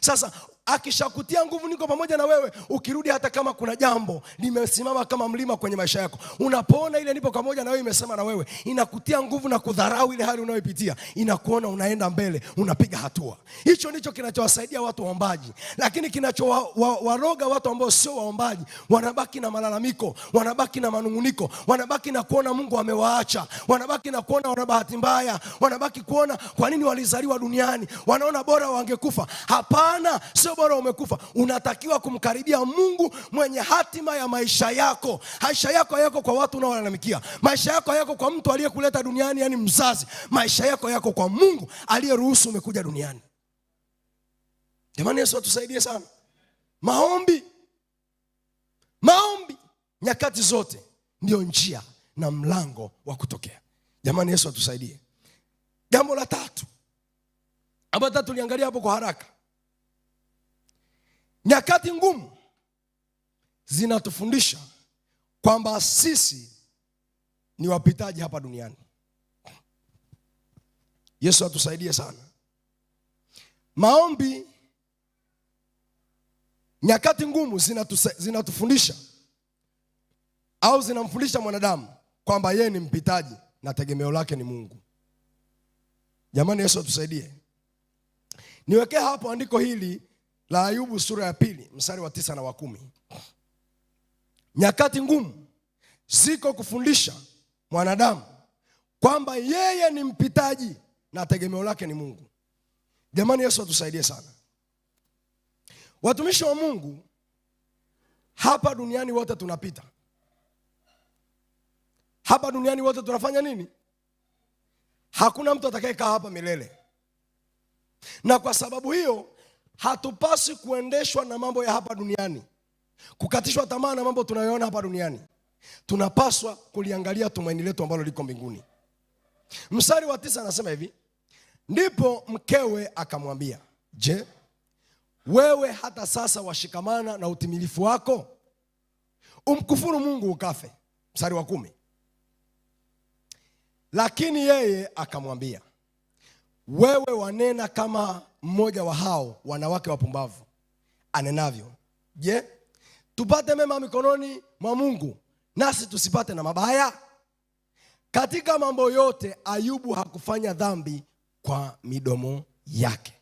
Sasa akishakutia nguvu, niko pamoja na wewe, ukirudi hata kama kuna jambo limesimama kama mlima kwenye maisha yako, unapoona ile nipo pamoja na wewe imesema na wewe, inakutia nguvu na kudharau ile hali unayoipitia, inakuona unaenda mbele, unapiga hatua. Hicho ndicho kinachowasaidia watu waombaji. Lakini kinachowaroga watu ambao sio waombaji, wanabaki na malalamiko, wanabaki na manunguniko, wanabaki na kuona Mungu amewaacha, wanabaki na kuona wana bahati mbaya, wanabaki kuona kwa nini walizaliwa duniani, wanaona bora wangekufa. Hapana, sio bora umekufa. Unatakiwa kumkaribia Mungu mwenye hatima ya maisha yako. Maisha yako hayako kwa watu unaolalamikia. Maisha yako hayako kwa mtu aliyekuleta duniani, yani mzazi. Maisha yako yako kwa Mungu aliyeruhusu umekuja duniani. Jamani, Yesu atusaidie sana. Maombi, maombi nyakati zote ndio njia na mlango wa kutokea. Jamani, Yesu atusaidie. Jambo la tatu ambalo tuliangalia hapo kwa haraka, nyakati ngumu zinatufundisha kwamba sisi ni wapitaji hapa duniani. Yesu atusaidie sana. Maombi, nyakati ngumu zinatufundisha au zinamfundisha mwanadamu kwamba yeye ni mpitaji na tegemeo lake ni Mungu. Jamani, Yesu atusaidie. Niwekee hapo andiko hili la Ayubu sura ya 2 mstari wa 9 na wa 10. Nyakati ngumu ziko kufundisha mwanadamu kwamba yeye ni mpitaji na tegemeo lake ni Mungu. Jamani, Yesu atusaidie sana. Watumishi wa Mungu hapa duniani wote tunapita. Hapa duniani wote tunafanya nini? Hakuna mtu atakayekaa hapa milele. Na kwa sababu hiyo hatupaswi kuendeshwa na mambo ya hapa duniani, kukatishwa tamaa na mambo tunayoona hapa duniani. Tunapaswa kuliangalia tumaini letu ambalo liko mbinguni. Mstari wa 9 anasema hivi, ndipo mkewe akamwambia, je, wewe hata sasa washikamana na utimilifu wako? Umkufuru Mungu ukafe. Mstari wa 10. Lakini yeye akamwambia, wewe wanena kama mmoja wa hao wanawake wapumbavu anenavyo. Je, tupate mema mikononi mwa Mungu nasi tusipate na mabaya? Katika mambo yote Ayubu hakufanya dhambi kwa midomo yake.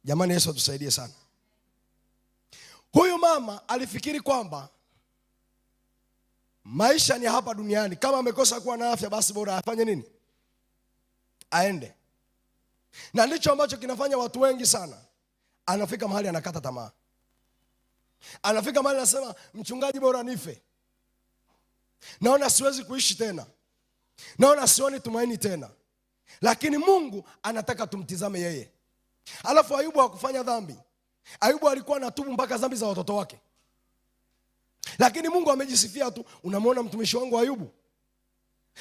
Jamani, Yesu atusaidie sana. Huyu mama alifikiri kwamba maisha ni hapa duniani, kama amekosa kuwa na afya basi bora afanye nini? Aende. Na ndicho ambacho kinafanya watu wengi sana, anafika mahali anakata tamaa. Anafika mahali anasema, mchungaji, bora nife. Naona siwezi kuishi tena. Naona sioni tumaini tena. Lakini Mungu anataka tumtizame yeye. Alafu Ayubu hakufanya dhambi. Ayubu alikuwa anatubu mpaka dhambi za watoto wake. Lakini Mungu amejisifia tu, unamwona mtumishi wangu Ayubu.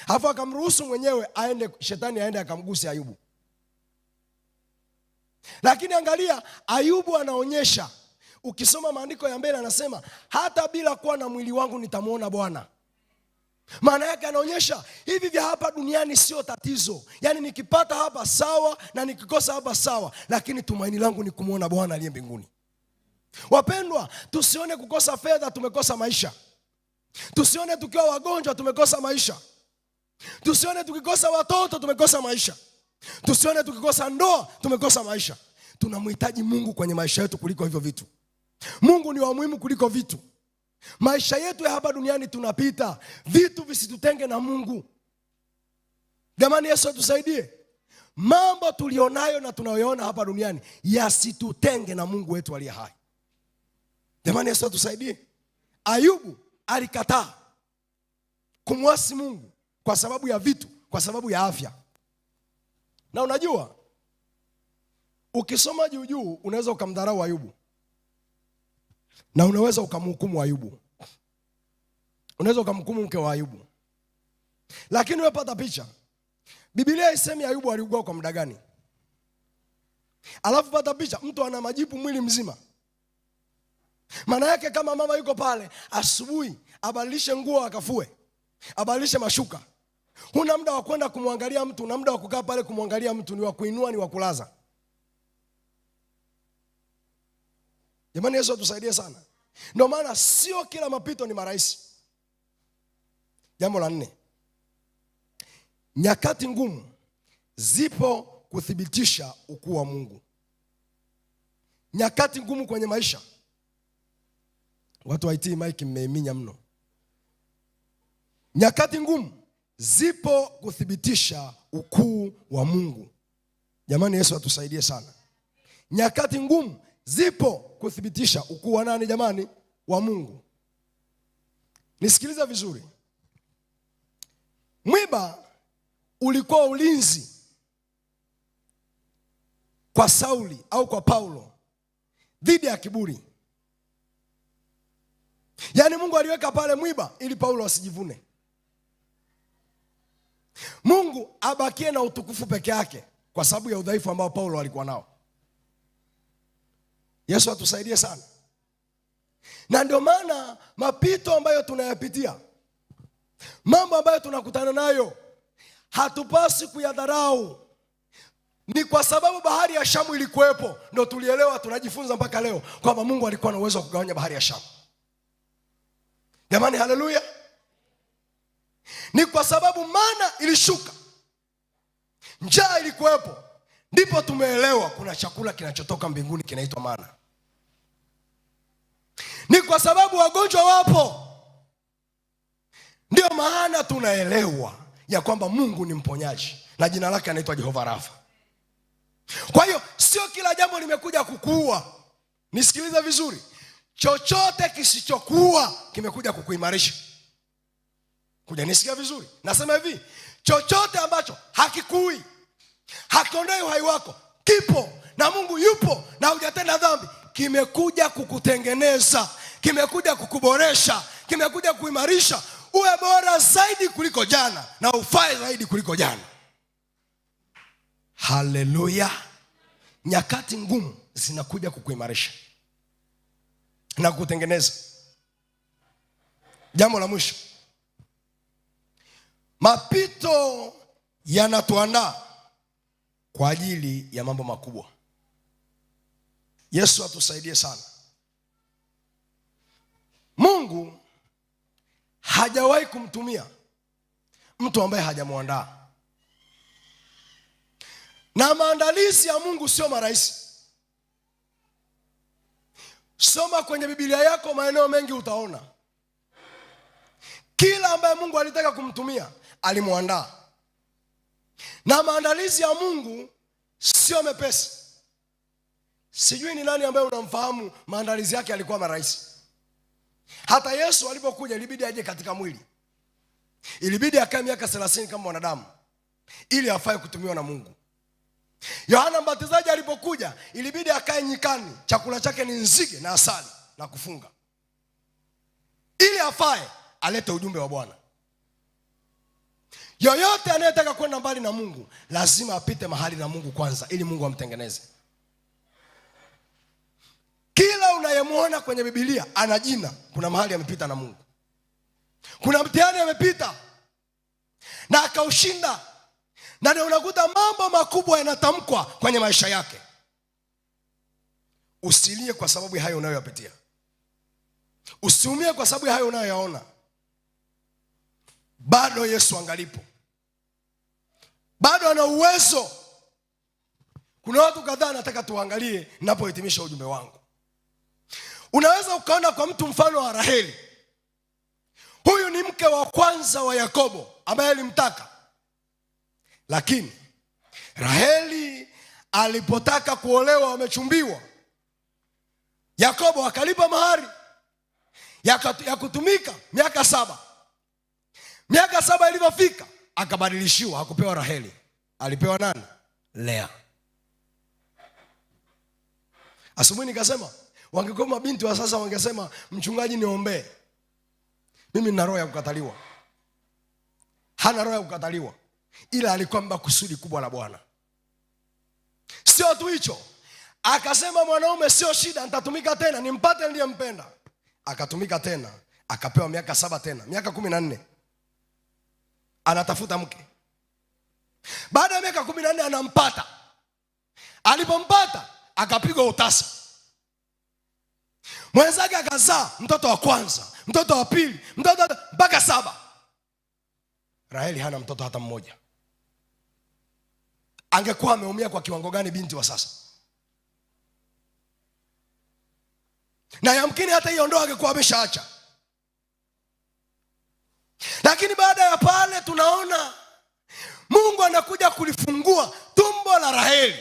Alafu akamruhusu mwenyewe aende, shetani aende akamguse Ayubu. Lakini angalia, Ayubu anaonyesha, ukisoma maandiko ya mbele anasema, hata bila kuwa na mwili wangu nitamuona Bwana. Maana yake anaonyesha hivi vya hapa duniani sio tatizo. Yaani nikipata hapa sawa na nikikosa hapa sawa, lakini tumaini langu ni kumuona Bwana aliye mbinguni. Wapendwa, tusione kukosa fedha tumekosa maisha. Tusione tukiwa wagonjwa tumekosa maisha. Tusione tukikosa watoto tumekosa maisha. Tusione tukikosa ndoa tumekosa maisha. Tunamhitaji Mungu kwenye maisha yetu kuliko hivyo vitu. Mungu ni wa muhimu kuliko vitu. Maisha yetu ya hapa duniani tunapita, vitu visitutenge na Mungu. Jamani, Yesu atusaidie. Mambo tulionayo na tunayoona hapa duniani yasitutenge na Mungu wetu aliye hai. Jamani, Yesu atusaidie. Ayubu alikataa kumwasi Mungu kwa sababu ya vitu, kwa sababu ya afya. Na unajua ukisoma juu juu unaweza ukamdharau Ayubu na unaweza ukamhukumu Ayubu, unaweza ukamhukumu mke wa Ayubu, lakini wewe pata picha. Biblia haisemi Ayubu aliugua kwa muda gani. Alafu pata picha, mtu ana majipu mwili mzima. Maana yake kama mama yuko pale asubuhi, abadilishe nguo akafue, abadilishe mashuka. Huna muda wa kwenda kumwangalia mtu, una muda wa kukaa pale kumwangalia mtu, ni wa kuinua, ni wa kulaza. Jamani, Yesu atusaidie sana. Ndio maana sio kila mapito ni marahisi. Jambo la nne, nyakati ngumu zipo kuthibitisha ukuu wa Mungu. Nyakati ngumu kwenye maisha. Watu wa IT mic mmeiminya mno. Nyakati ngumu zipo kuthibitisha ukuu wa Mungu. Jamani, Yesu atusaidie sana. Nyakati ngumu zipo kuthibitisha ukuu wa nani jamani? Wa Mungu. Nisikilize vizuri. Mwiba ulikuwa ulinzi kwa Sauli au kwa Paulo dhidi ya kiburi. Yaani Mungu aliweka pale mwiba ili Paulo asijivune. Mungu abakie na utukufu peke yake kwa sababu ya udhaifu ambao Paulo alikuwa nao. Yesu atusaidie sana. Na ndio maana mapito ambayo tunayapitia, mambo ambayo tunakutana nayo, hatupasi kuyadharau. Ni kwa sababu bahari ya Shamu ilikuwepo ndio tulielewa, tunajifunza mpaka leo kwamba Mungu alikuwa na uwezo wa kugawanya bahari ya Shamu. Jamani, haleluya. Ni kwa sababu mana ilishuka, njaa ilikuwepo, ndipo tumeelewa kuna chakula kinachotoka mbinguni kinaitwa mana. Ni kwa sababu wagonjwa wapo, ndio maana tunaelewa ya kwamba Mungu ni mponyaji na jina lake anaitwa Jehova Rafa. Kwa hiyo sio kila jambo limekuja kukuua. Nisikilize vizuri, chochote kisichokuua kimekuja kukuimarisha. Kuja nisikia vizuri, nasema hivi, chochote ambacho hakikui, hakiondoi uhai wako, kipo na Mungu yupo na hujatenda dhambi, kimekuja kukutengeneza, kimekuja kukuboresha, kimekuja kuimarisha uwe bora zaidi kuliko jana na ufae zaidi kuliko jana. Haleluya. Nyakati ngumu zinakuja kukuimarisha na kukutengeneza. Jambo la mwisho, mapito yanatuandaa kwa ajili ya mambo makubwa. Yesu atusaidie sana. Mungu hajawahi kumtumia mtu ambaye hajamuandaa. Na maandalizi ya Mungu sio marahisi. Soma kwenye Biblia yako maeneo mengi utaona. Kila ambaye Mungu alitaka kumtumia alimuandaa. Na maandalizi ya Mungu sio mepesi. Sijui ni nani ambaye unamfahamu maandalizi yake yalikuwa marahisi. Hata Yesu alipokuja ilibidi aje katika mwili. Ilibidi akae miaka 30 kama mwanadamu ili afae kutumiwa na Mungu. Yohana Mbatizaji alipokuja ilibidi akae nyikani, chakula chake ni nzige na asali na kufunga, ili afae alete ujumbe wa Bwana. Yoyote anayetaka kwenda mbali na Mungu lazima apite mahali na Mungu kwanza, ili Mungu amtengeneze. Kila unayemuona kwenye Biblia ana jina, kuna mahali amepita na Mungu, kuna mtihani amepita na akaushinda. Na ndio unakuta mambo makubwa yanatamkwa kwenye maisha yake. Usilie kwa sababu ya hayo unayoyapitia, usiumie kwa sababu ya hayo unayoyaona. Bado Yesu angalipo, bado ana uwezo. Kuna watu kadhaa nataka tuangalie ninapohitimisha ujumbe wangu. Unaweza ukaona kwa mtu mfano wa Raheli. Huyu ni mke wa kwanza wa Yakobo ambaye alimtaka. Lakini Raheli alipotaka kuolewa, wamechumbiwa, Yakobo akalipa mahari ya kutumika miaka 7. Miaka 7 ilipofika, Akabadilishiwa, hakupewa Raheli, alipewa nani? Lea. Asubuhi nikasema wangekuwa mabinti wa sasa wangesema mchungaji niombee. Mimi nina roho ya kukataliwa. Hana roho ya kukataliwa, ila alikuwa amebeba kusudi kubwa la Bwana. Sio tu hicho, akasema mwanaume sio shida, nitatumika tena nimpate niliyempenda. Akatumika tena, akapewa miaka 7 tena, miaka 14 anatafuta mke. Baada ya miaka 14 anampata. Alipompata akapigwa utasa. Mwenzake akazaa mtoto wa kwanza, mtoto wa pili, mtoto wa mpaka 7. Raheli hana mtoto hata mmoja. Angekuwa ameumia kwa kiwango gani binti wa sasa? Na yamkini hata hiyo ndoa angekuwa ameshaacha. Lakini baada ya pale tunaona Mungu anakuja kulifungua tumbo la Raheli.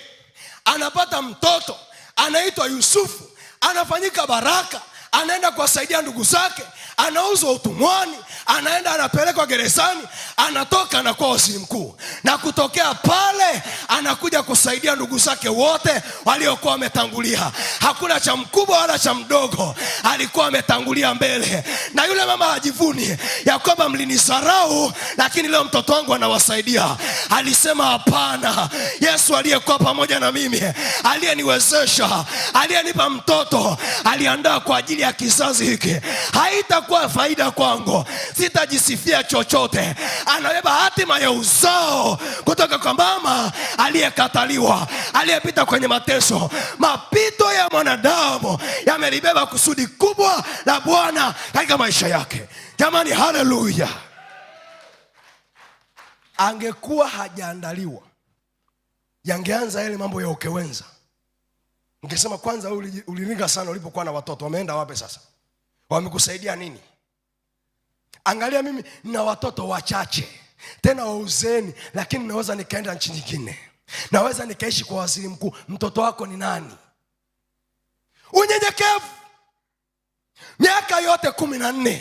Anapata mtoto, anaitwa Yusufu, anafanyika baraka, anaenda kuwasaidia ndugu zake, anauzwa utumwani, anaenda anapelekwa gerezani, anatoka anakuwa waziri mkuu. Na kutokea pale anakuja kusaidia ndugu zake wote waliokuwa wametangulia. Hakuna cha mkubwa wala cha mdogo, alikuwa ametangulia mbele. Na yule mama hajivuni ya kwamba mlinisarau, lakini leo mtoto wangu anawasaidia. Alisema hapana, Yesu aliyekuwa pamoja na mimi, aliyeniwezesha, aliyenipa mtoto, aliandaa kwa ajili ya kizazi hiki. Haitakuwa faida kwangu, sitajisifia chochote. Anabeba hatima ya uzao kutoka kwa mama aliyekataliwa, aliyepita kwenye mateso. Mapito ya mwanadamu yamelibeba kusudi kubwa la Bwana katika maisha yake. Jamani, haleluya. Angekuwa hajaandaliwa, yangeanza yale mambo ya ukewenza. Ningesema kwanza wewe uliringa sana ulipokuwa na watoto, wameenda wapi sasa? Wamekusaidia nini? Angalia mimi nina watoto wachache, tena wa uzeeni, lakini naweza nikaenda nchi nyingine. Naweza nikaishi kwa waziri mkuu. Mtoto wako ni nani? Unyenyekevu. Miaka yote 14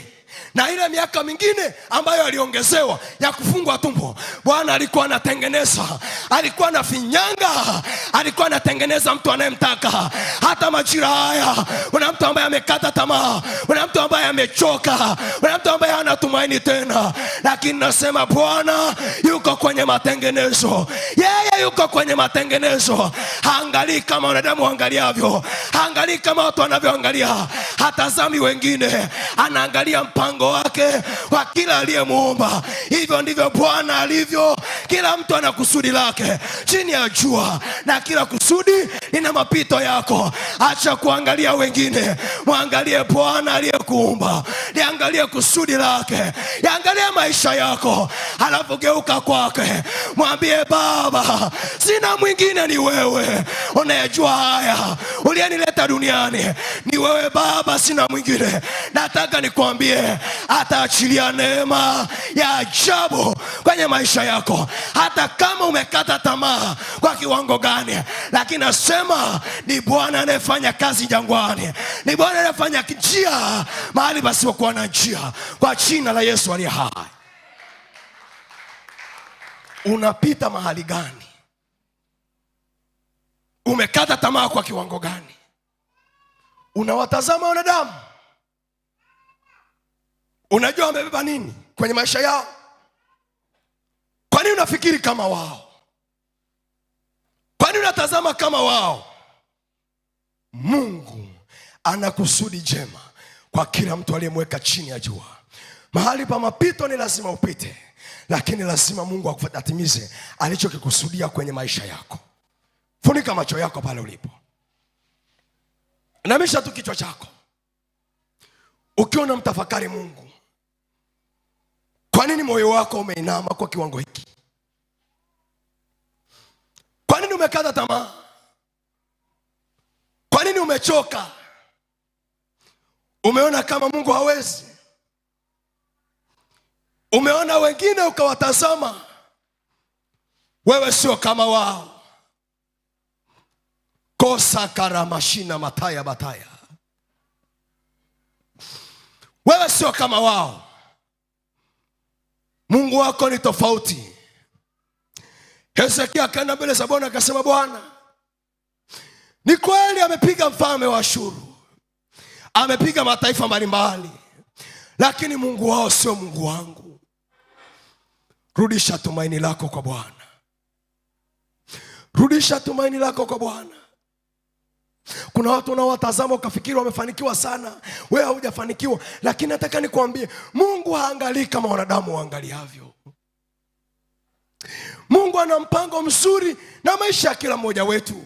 na ile miaka mingine ambayo aliongezewa ya kufungwa tumbo, Bwana alikuwa anatengeneza, alikuwa anafinyanga, alikuwa anatengeneza mtu anayemtaka. Hata majira haya kuna mtu ambaye amekata tamaa, kuna mtu ambaye amechoka, kuna mtu ambaye hana tumaini tena, lakini nasema Bwana yuko kwenye matengenezo. Yeye yuko kwenye matengenezo. Haangalii kama wanadamu waangaliavyo, haangalii kama watu wanavyoangalia, hatazami wengine, anaangalia mpango wake kwa kila aliyemuumba. Hivyo ndivyo Bwana alivyo. Kila mtu ana kusudi lake chini ya jua, na kila kusudi lina mapito yako. Acha kuangalia wengine, mwangalie Bwana aliyekuumba, liangalie kusudi lake, liangalie maisha yako, halafu geuka kwake, mwambie Baba, sina mwingine, ni wewe unayejua haya, uliyenileta duniani ni wewe Baba, sina mwingine. Nataka nikwambie, ataachilia neema ya ajabu kwenye maisha yako, hata kama umekata tamaa kwa kiwango gani, lakini nasema ni Bwana anayefanya kazi jangwani, ni Bwana anayefanya njia mahali pasipokuwa na njia, kwa jina la Yesu aliye hai. Unapita mahali gani? Umekata tamaa kwa kiwango gani? Unawatazama wanadamu, unajua wamebeba nini kwenye maisha yao? Kwa nini unafikiri kama wao? Kwa nini unatazama kama wao? Mungu ana kusudi jema kwa kila mtu aliyemweka chini ya jua. Mahali pa mapito ni lazima upite, lakini lazima Mungu atimize alichokikusudia kwenye maisha yako. Funika macho yako pale ulipo, inamisha tu kichwa chako ukiwa unamtafakari Mungu. Kwa nini moyo wako umeinama kwa kiwango hiki? Kwa nini umekata tamaa? Kwa nini umechoka? Umeona kama Mungu hawezi? Umeona wengine ukawatazama, wewe sio kama wao. Kosa karamashina mataya bataya. Wewe sio kama wao. Mungu wako ni tofauti. Hezekia akaenda mbele za Bwana akasema, Bwana, ni kweli amepiga mfalme wa Ashuru, amepiga mataifa mbalimbali, lakini Mungu wao sio Mungu wangu. Rudisha tumaini lako kwa Bwana, rudisha tumaini lako kwa Bwana. Kuna watu unaowatazama ukafikiri wamefanikiwa sana, wewe haujafanikiwa, lakini nataka nikwambie, Mungu haangalii kama wanadamu waangaliavyo. Mungu ana mpango mzuri na maisha ya kila mmoja wetu.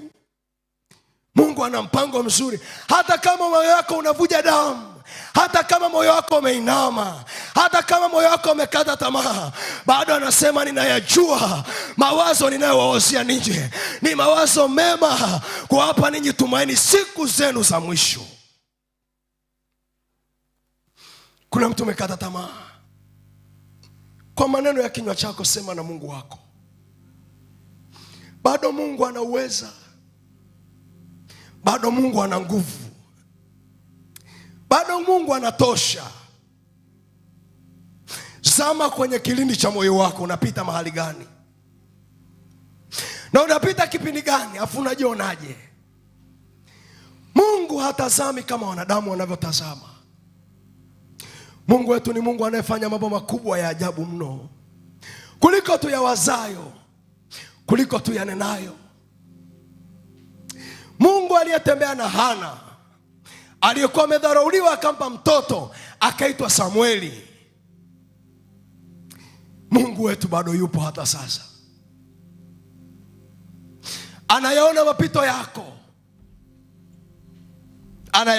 Mungu ana mpango mzuri, hata kama moyo wako unavuja damu, hata kama moyo wako umeinama, hata kama moyo wako umekata tamaa, bado anasema ninayajua mawazo ninayowaozia ninyi ni mawazo mema, kuwapa ninyi tumaini siku zenu za mwisho. Kuna mtu umekata tamaa, kwa maneno ya kinywa chako sema na Mungu wako. Bado Mungu ana uweza, bado Mungu ana nguvu, bado Mungu anatosha. Zama kwenye kilindi cha moyo wako, unapita mahali gani na unapita kipindi gani, afu unajionaje? Mungu hatazami kama wanadamu wanavyotazama. Mungu wetu ni Mungu anayefanya mambo makubwa ya ajabu mno kuliko tuyawazayo, kuliko tuyanenayo. Mungu aliyetembea na Hana aliyekuwa amedharauliwa akampa mtoto akaitwa Samueli. Mungu wetu bado yupo hata sasa, anayaona mapito yako, anayaona